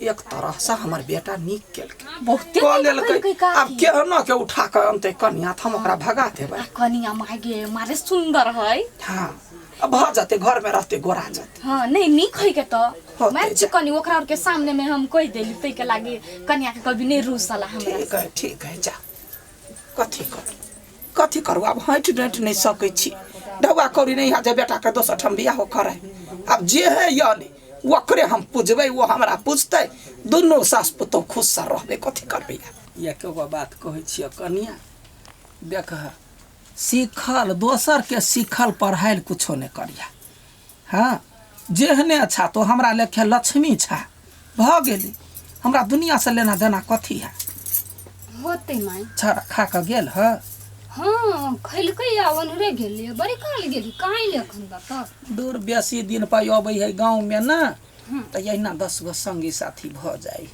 एक तरह से हमर बेटा नीक केलकै, बहुते कऽ नीक लेलकै। केलकै काकी। आब केहनो के उठा कऽ अनतै कनिया तऽ हम ओकरा भगा देबै। आ कनिया my गे मारे सुंदर है। हाँ अब भऽ जेतै, घर में रहतै गोरा जेतै। हाँ नहीं नीक है के तऽ होतै मारि जा। कनी ओकरा और के सामने में हम कहि देली तै के लागी कनिया के कभी नहीं रूसला हमरा। ठीक है ठीक है जा। कथी करू कथी करू, आब हटि डटि नहि सकै छी। ढौआ कौड़ी नहि है जे बेटा के दोसर ठाम बियाहो करै। आब जे है यऽ नहि ओकरे हम पूजबै, ओ हमरा पूजतै, दुनू सास पुतोह खुश से रहबै। कथी करबै आब? एकेगो बात कहै छियै कनिया, देख सीखल दोसर के सीखल पढ़ायल कुछो नहि करिया। हाँ जेहने अच्छा तो हमरा लेखे लक्ष्मी छा भऽ गेली, हमरा दुनिया से लेना देना कथी है? होतै my. छड़ा खा कऽ गेल है? हाँ खैलकै आ ओन्हरे गेलियै, बड़ी काल गेली, कहाँ एलै एखन तक? दूर बेसी दिन पर अबै है गाँव में ना तऽ एहिना 10 गो संगी साथी भऽ जाइ।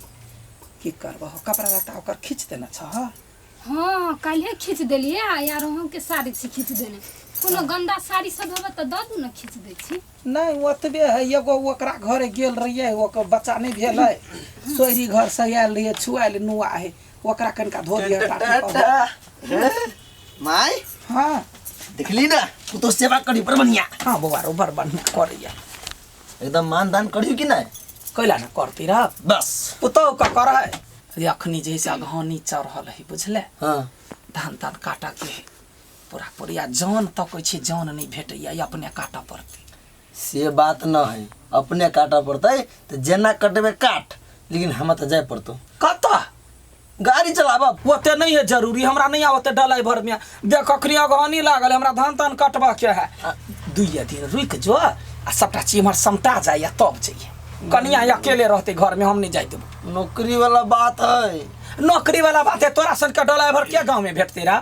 की करबह, कपड़ा लत्ता ओकर खींच देने छह? हाँ काल्हे खींच देलियै आ यार अहूँके साड़ी से खींच देने। कोनो गंदा साड़ी सब होबे तऽ दऽ दू ने, खींच दै छी। नहीं ओतबे है, एगो ओकरा घरे गेल रहियै, ओकर बच्चा नहीं भेलै, सोहरी घर से आयल रहियै, छुआयल नुआ है, ओकरा कनिका धो दिअ टाटी पर। My हाँ देखली ना पुतोह सेवा करी बड़ बढ़िया। हाँ बौआ रो बड़ बढ़िया करैया। एकदम मान दान करियो कि नहीं? कैला ना करती रह बस पुतहु का कर है अखनी जे से अगहनी चढ़ल है बुझले हाँ धान तान काटा के है पूरा पूरी आ जन तकै छी जन नहीं भेटैया ई अपने काटऽ पड़तै से बात न है अपने काटऽ पड़तै तऽ जेना कटबै काट लेकिन हमरा तऽ जाय पड़तौ कतऽ गाड़ी चलाबब ओते नहीं है जरूरी हमरा नहीं आवते ड्राइवर में देख अखनी अगहनी लागल हमरा धान तान कटबा के है दुइये दिन रुक जो आ सबटा चीज इम्हर समटा जाइए तब जाइए कनिया अकेले रहते घर में हम नहीं जाय देबो नौकरी वाला बात है नौकरी वाला बात है तोरा सन के ड्राइवर के गांव में भेटते रहा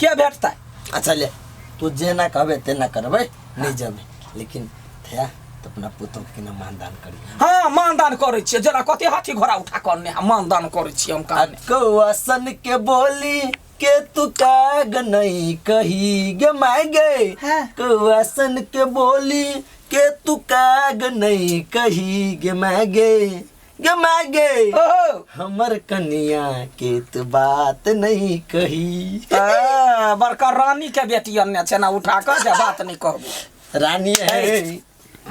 के भेटता अच्छा ले तू जेना कहबे तेना करबै नहीं जेबै लेकिन थया तो अपना पुतोह के ना मानदान करी हाँ मानदान करै छियै जेना कते हाथी घोड़ा उठा कऽ अनने मानदान करै छियै हम आ कहने कौआ सन के बोली के तू काग नहीं कही गे my गे हाँ। कौआ सन के बोली के तू काग नहीं कही गे my गे गे my गे ओहो हमर कनिया के तू बात नहीं कही आ, बड़का रानी के बेटी अनने छै ना उठा कऽ जे बात नहीं कहबो रानी है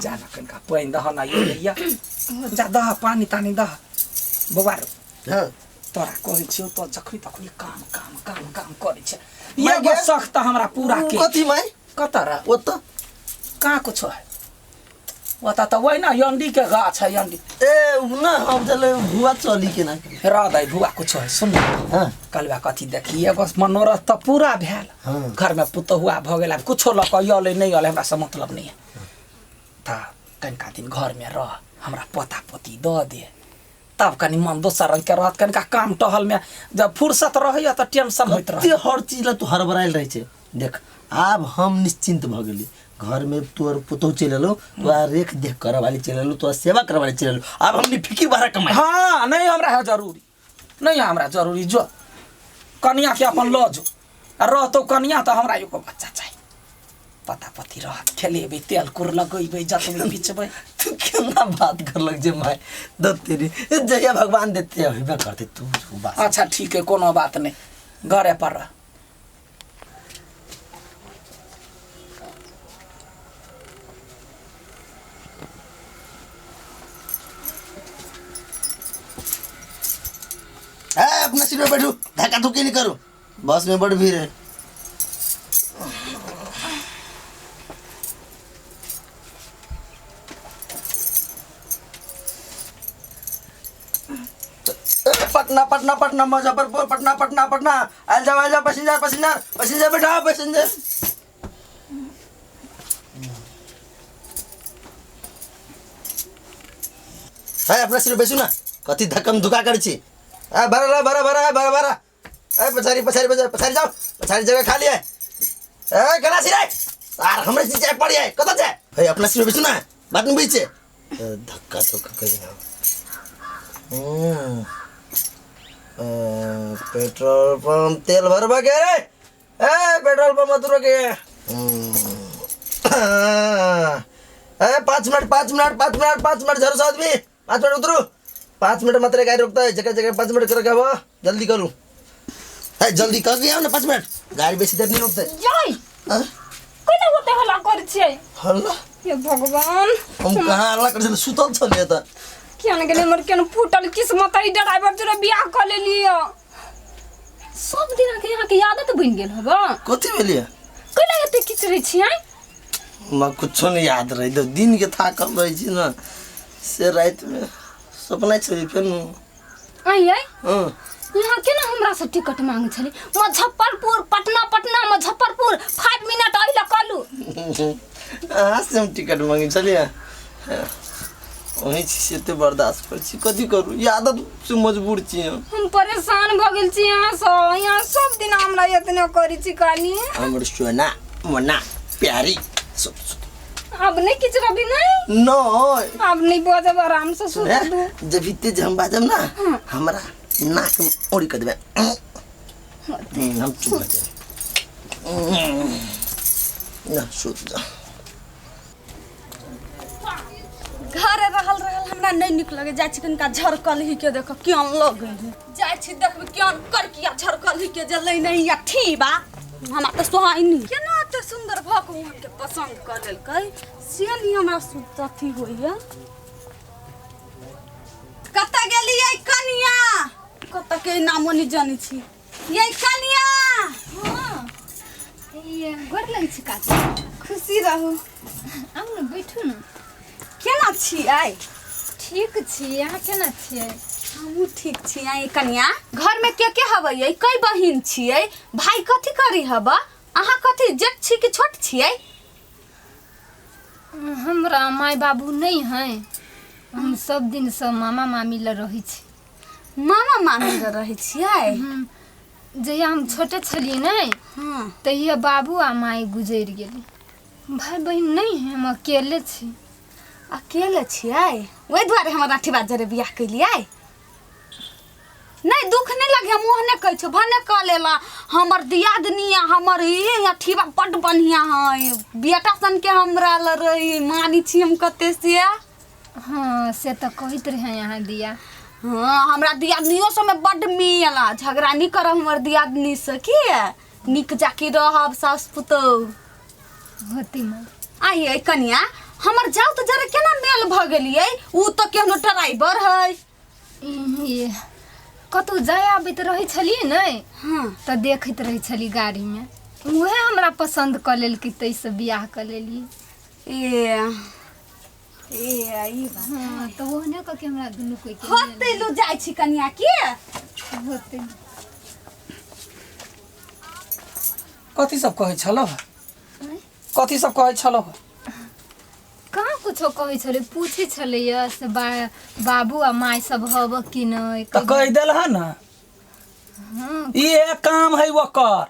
जा ना कनिका पानि दह ना ये लैया जा दह पानि तानि दह बौआ रो हाँ। तोरा कहै छियौ तो जखनी तखनी काम काम काम काम करै छै एगो शख तऽ हमरा पूरा के कथी माय कतऽ रह ओतऽ कहाँ कुछो है ओतऽ तऽ वही ना यंडी के गाछ है यंडी ए उ ना हम चले भुआ चली के ना रह दै भुआ कुछो है सुन हाँ कलवा कथी देखी एगो मनोरथ तऽ पूरा भेल हाँ। घर में पुतहुआ भऽ गेल आब कुछो लऽ कऽ अयलै नहि अयलै हमरा से मतलब नहि है तऽ कनिका दिन घरमे रह हमरा पोता पोती दऽ दे तब कनि मन दोसर रंग के रहत कनिका काम टहल में जब फुर्सत रहैया तऽ टेंशन होइत कते रहै हर चीज ला तू हड़बड़ायल रहै छै देख आब हम निश्चिंत भऽ गेली घर में तोर पुतोह चलि एलौ तोरा रेख देख करऽ वाली चलि एलौ तोरा सेवा करऽ वाली चलि एलौ आब हमनी फिकिर बड़ा कमाई हाँ नहीं हमरा है जरूरी नहीं हमरा जरूरी जो कनिया के अपन लऽ जो आ रहतौ कनिया तऽ हमरा एगो बच्चा चाही पता पति रहत खेलेबै तेल कुर लगेबै जतबै पिचबै तू केना बात करलक जे माय दो तेरी जहिया भगवान देते हेबे करते तू बात अच्छा ठीक है कोनो बात नहीं घरे पर रह ए अपना सीट पे बैठू धक्का धुक्की नहीं करो बस में बड़ भीड़ है ए, पटना पटना पटना मुजफ्फरपुर पटना पटना पटना आयल जाओ आयल जाओ पैसेंजर पैसेंजर पैसेंजर बैठा पैसेंजर है अपना सीट पे बैसू ना कथी धक्कम धुका करै छी ए भरा ला भरा भरा भरा भरा ए पछारी पछारी पछारी पछारी जाओ पछारी जगह खाली है ए केना छी रे आर हमरे सीट जाय पड़ी है कतऽ जाय हे अपना सीट पे बैसू ना बात नहीं बुझै छै ए, धक्का धुक्का करी ना पेट्रोल पंप तेल भरबा के रे ए पेट्रोल पंप मत रोके ए 5 मिनट 5 मिनट 5 मिनट 5 मिनट जरूर आदमी 5 मिनट उतरू 5 मिनट मात्र गाड़ी रोकता है जगह जगह 5 मिनट कर के जल्दी करू ए जल्दी कर के आओ ना 5 मिनट गाड़ी बेसी देर नहीं रोकते जाय हाँ? कोना होते हल्ला करै छियै हल्ला हे भगवान हम कहाँ हल्ला कर सुतल छलियै तऽ किया ने गेलै हमर केना फूटल किस्मत ई ड्राइवर जोरे बियाह कऽ लेलियै सब दिन अहाँके अहाँके आदत बनि गेल हबा कथी भेलियै कोना एते किचरै छियै हमरा कुछो नहीं याद रही तो दिन के थाकल रहै छी ना से रातिमे सपना छलै फेर आइ आइ हँ यहाँ केना हमरा से टिकट मांग छलै मुजफ्फरपुर पटना पटना मुजफ्फरपुर 5 मिनट अइला कहलू अहाँ से हम टिकट मांगे छलियै वही छी से एते बर्दाश्त करै छी कथी करू ई आदत से मजबूर छी हम हम परेशान भऽ गेल छी यहाँ से यहाँ सब दिन हमरा एतने करै छी काली हमर सोना मोना प्यारी सुत सुत अब नहीं किच रवि नहीं नहीं अब नहीं बजब आराम से सुत दू जब तेज हम बाजब ना हमरा नाक में ओड़ी कर देबै हम चुप भऽ जेबै ना सुत जा घरे रहल रहल हमरा नहीं निक लगे जाइ छी कनिका झरकल ही के देख क्यों लगे है जाइ छी देखबै क्यों करकिया झरकल ही के जलै नहीं या ठीबा हमरा तऽ सोहाइ नहीं केना एते सुंदर भऽ के ओहन के पसंद कर लेलकै से नहीं हमरा अथी होइया। गेलियै कनिया? कतऽ के नामो नहि जानै छी। यै कनिया। हाँ, ये गोर लगै छी काकी। खुशी रहू। आउ ने, बैठू ने। केना छी आइ? ठीक छी, अहाँ केना छियै? हमहूँ ठीक छी। आइ कनिया, घरमे के के हबै? यै कई बहिन छियै? भाई कथी करी हब? अहाँ कथी जेठ छी कि छोट छियै? हमरा माय बाबू नहि है, हम सब दिनसँ मामा मामी लग रहै छी। मामा मामी लग रहै छियै? जहिया हम छोटे छलियै ने, तहिया बाबू आ माय गुजरि गेलै। भाय बहिन नहि है, हम अकेले छी। अकेले छियै, ओहि दुआरे हमर अठीबा जरे बियाह केलियै। नहि दुख नहि लगे, हम ओहने कहै छियौ, भने कऽ लेला। हमर दियादनी आ हमर ई अठीबा बड्ड बढ़िआँ है, बेटा सनके हमरा लग रही, मानै छी हम कते से। हाँ, से तऽ कहैत रहे अहाँ दिया। हाँ, हमरा दियादनियो सबमे बड्ड मेल आ झगड़ा नहि करब हमर दियादनीसँ, की नीक जाकी रहब सासु पुतोहु। होती माँ। आइ कनिया, हमर जाउ तऽ जरा केना मेल भऽ गेलियै? उ तऽ केहनो ड्राइवर है। ये कतहु जाय आबैत रहै छलियै ने, तऽ देखैत रहै छलियै गाड़ीमे, उएह हमरा पसन्द कऽ लेलकै, ताहिसँ बियाह कऽ लेलियै। ए ए ई बात। हाँ, तऽ ओहने कऽ के हमरा दुनू कोइ के होतै। लू जाइ छी कनिया, की होतै? कथी सब कहै छलौ? कथी सब कहै छलौ? कहाँ कुछो कहै छलै, पूछै छलैया से बाबू आ माय सब हब कि नहि। तऽ कहि देल हँ ने। हाँ। इहे काम है ओकर,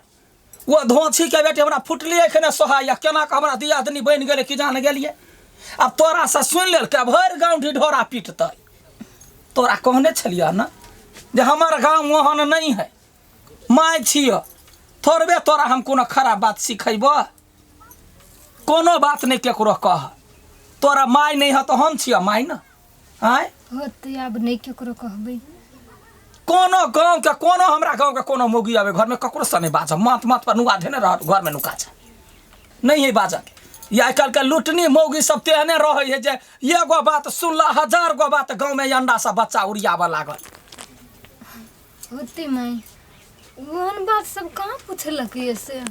ओ धोछी के बेटी हमरा फुटली एखने सोहाइया, केना कऽ हमरा दियादनी बनि गेलै कि जान गेलियै। आब तोरासँ सुनि लेलकै, भरि गाँव ढिढोरा पिटतै। तोरा कहने छलियै ने जे हमर गाँव ओहन नहि है। माय छिय, थोड़बे तोरा हम कोनो खराब बात सिखेबह? कोनो बात नहि केकरो कह। तोरा माय नहि है तऽ हम छिय माय ने। आँय, होतै, आब नहि केकरो कहबै। कोनो गाँवके, कोनो हमरा गाँवके कोनो मौगी आबै घरमे, ककरोसँ नहि बाजब। माथ माथ पर नुआ धेने रहत, घरमे नुका छै, नहि है बाजके। या आइ काल्हिके लुटनी मौगी सब तेहने रहै है जे एगो बात सुनला हजार गो बात गाँवमे अंडा सब बच्चा उड़ियाबऽ लागल। होतै माय, ओहन बात सब कहाँ पुछलक ये से।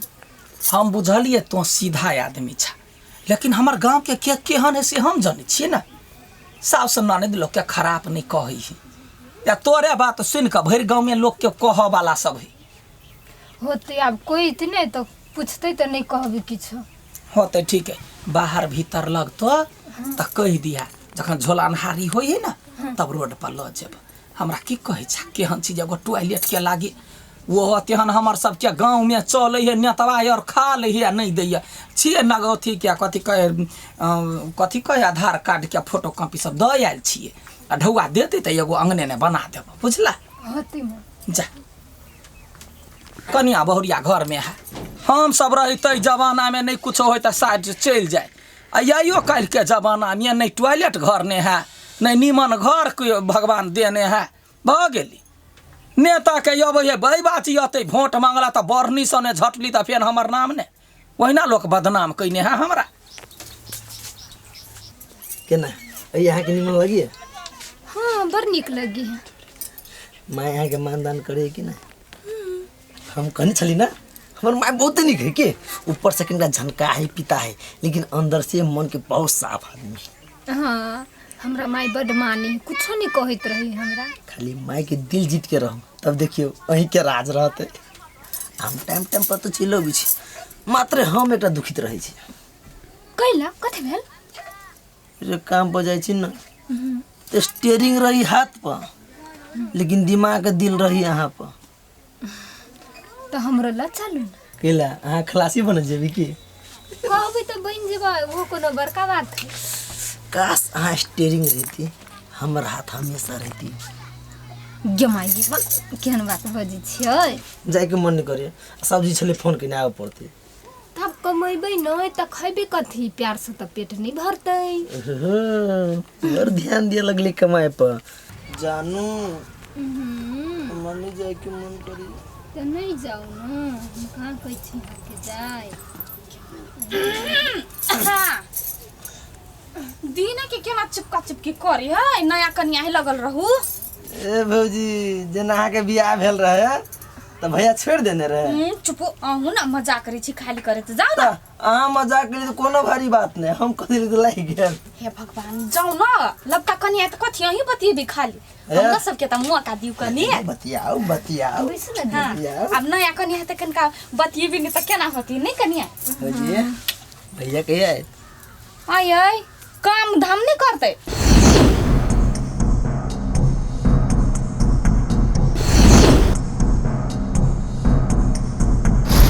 हम बुझलियै तोँ सीधा आदमी छह, लेकिन हमर गाँवके के केहन है से हम जनै छियै ने। साउस ननद लोकके खराब नहि कहै है, या तोरे बात सुनि कऽ भरि गाँवमे लोकके कहऽवला सब है। होतै, आब कोइ इतने तऽ पुछतै तऽ नहि कहबै किछो। होतै, ठीक है। बाहर भीतर लगतो तऽ कहि दिहा, जखन झोला अन्हारी होइ है ने तब रोड पर लऽ जेब। हमरा की कहै छै, केहन चीज एगो टॉयलेटके लागी ओहो तेहन हमर सबके गाँवमे चलै है। नेतवा आर खा लै है आ नहि दैए छियै नग अथीके कथी कहै, कथी कहै, आधार कार्डके फोटो कॉपी सब दऽ आयल छियै। आ ढौआ देतै तऽ एगो अङ्गने ने बना देब, बुझला? होतै माँ। जा कनिया बहुरिया घरमे है। हम सब रही तै जमानामे नहि कुछो होइ तऽ साइड चलि जाय, आ आइयो काल्हिके जमानामे नहि टॉयलेट घर नहि है, नहि नीमन घर के भगवान देने है। भऽ गेली नेताके अबै है बात अतै भोट मांगला तऽ बढ़नीसँ नहि झटली तऽ फेर हमर नाम नहि ओहिना लोक बदनाम कयने है हमरा। केना अइ अहाँके निमन लगिए? हाँ, बड़ नीक लगी है। माय अहाँके मानदान करे कि नहि? हम कहने छली ना, हमर माय बहुते नीक है के, ऊपर से कनिका झनका है, पिता है, लेकिन अंदर से मन के बहुत साफ आदमी है। हाँ, हमरा माय बड मानी, कुछो नहीं कहैत रही हमरा। खाली माय के दिल जीत के रहम, तब देखियो अहीं के राज रहते। हम टाइम टाइम पर तऽ चलि अबै छी, मात्र हम एकटा दुखित रहै छी। कैला, कथी भेल? जे काम पर जाइ छी ने तऽ स्टेयरिंग रही हाथ पर, लेकिन दिमाग दिल रही अहाँ पर। तऽ हमरो लऽ चलू ने। कैला, अहाँ खलासी बनल जेबी की? कहबै तऽ बनि जेबै, ओहो कोनो बड़का बात है? काश अहाँ स्टेयरिंग रहती, हमर हाथ हमेशा रहती। गे माय गे, केहन बात बजै छियै। जाइके मन नहि करे, सब्जी छलै फोन केने आबऽ पड़तै। तब कमेबै नहि तऽ खैबै कथी? प्यारसँ तऽ पेट नहि भरतै। बड़ ध्यान दिअ लगली कमाए पर। जानू, हमरा नहि जाइके मन करी। तऽ नहि जाउ ने, हम कहाँ कहै छी अहाँके जाय। दिन के केना चिपका चिपकी करी है, नया कनिया ही लगल रहू। ए भौजी, जेना अहाँके बियाह भेल रहे तऽ भैया छोड़ि देने रहे। चुप, अहूँ ने मजाक करै छी खाली करैत, जाउ ने। तऽ अहाँ मजाक केली तऽ कोनो भारी बात नहि, हम कथी लए लागि गेल। हे भगवान, जाउ न लबका कनिया तऽ कथी अहीं बतियेबै खाली? हे। हमरा सबके तऽ मौका दियौ कनि। बतियाउ बतियाउ। बैसू ने। हाँ, बतियाउ। आब नया कनिया तऽ कनिका बतियेबै नहि तऽ केना होती नहि कनिया? भौजी, भैया कहिया आयत? आय आय काम धाम नहि करतै।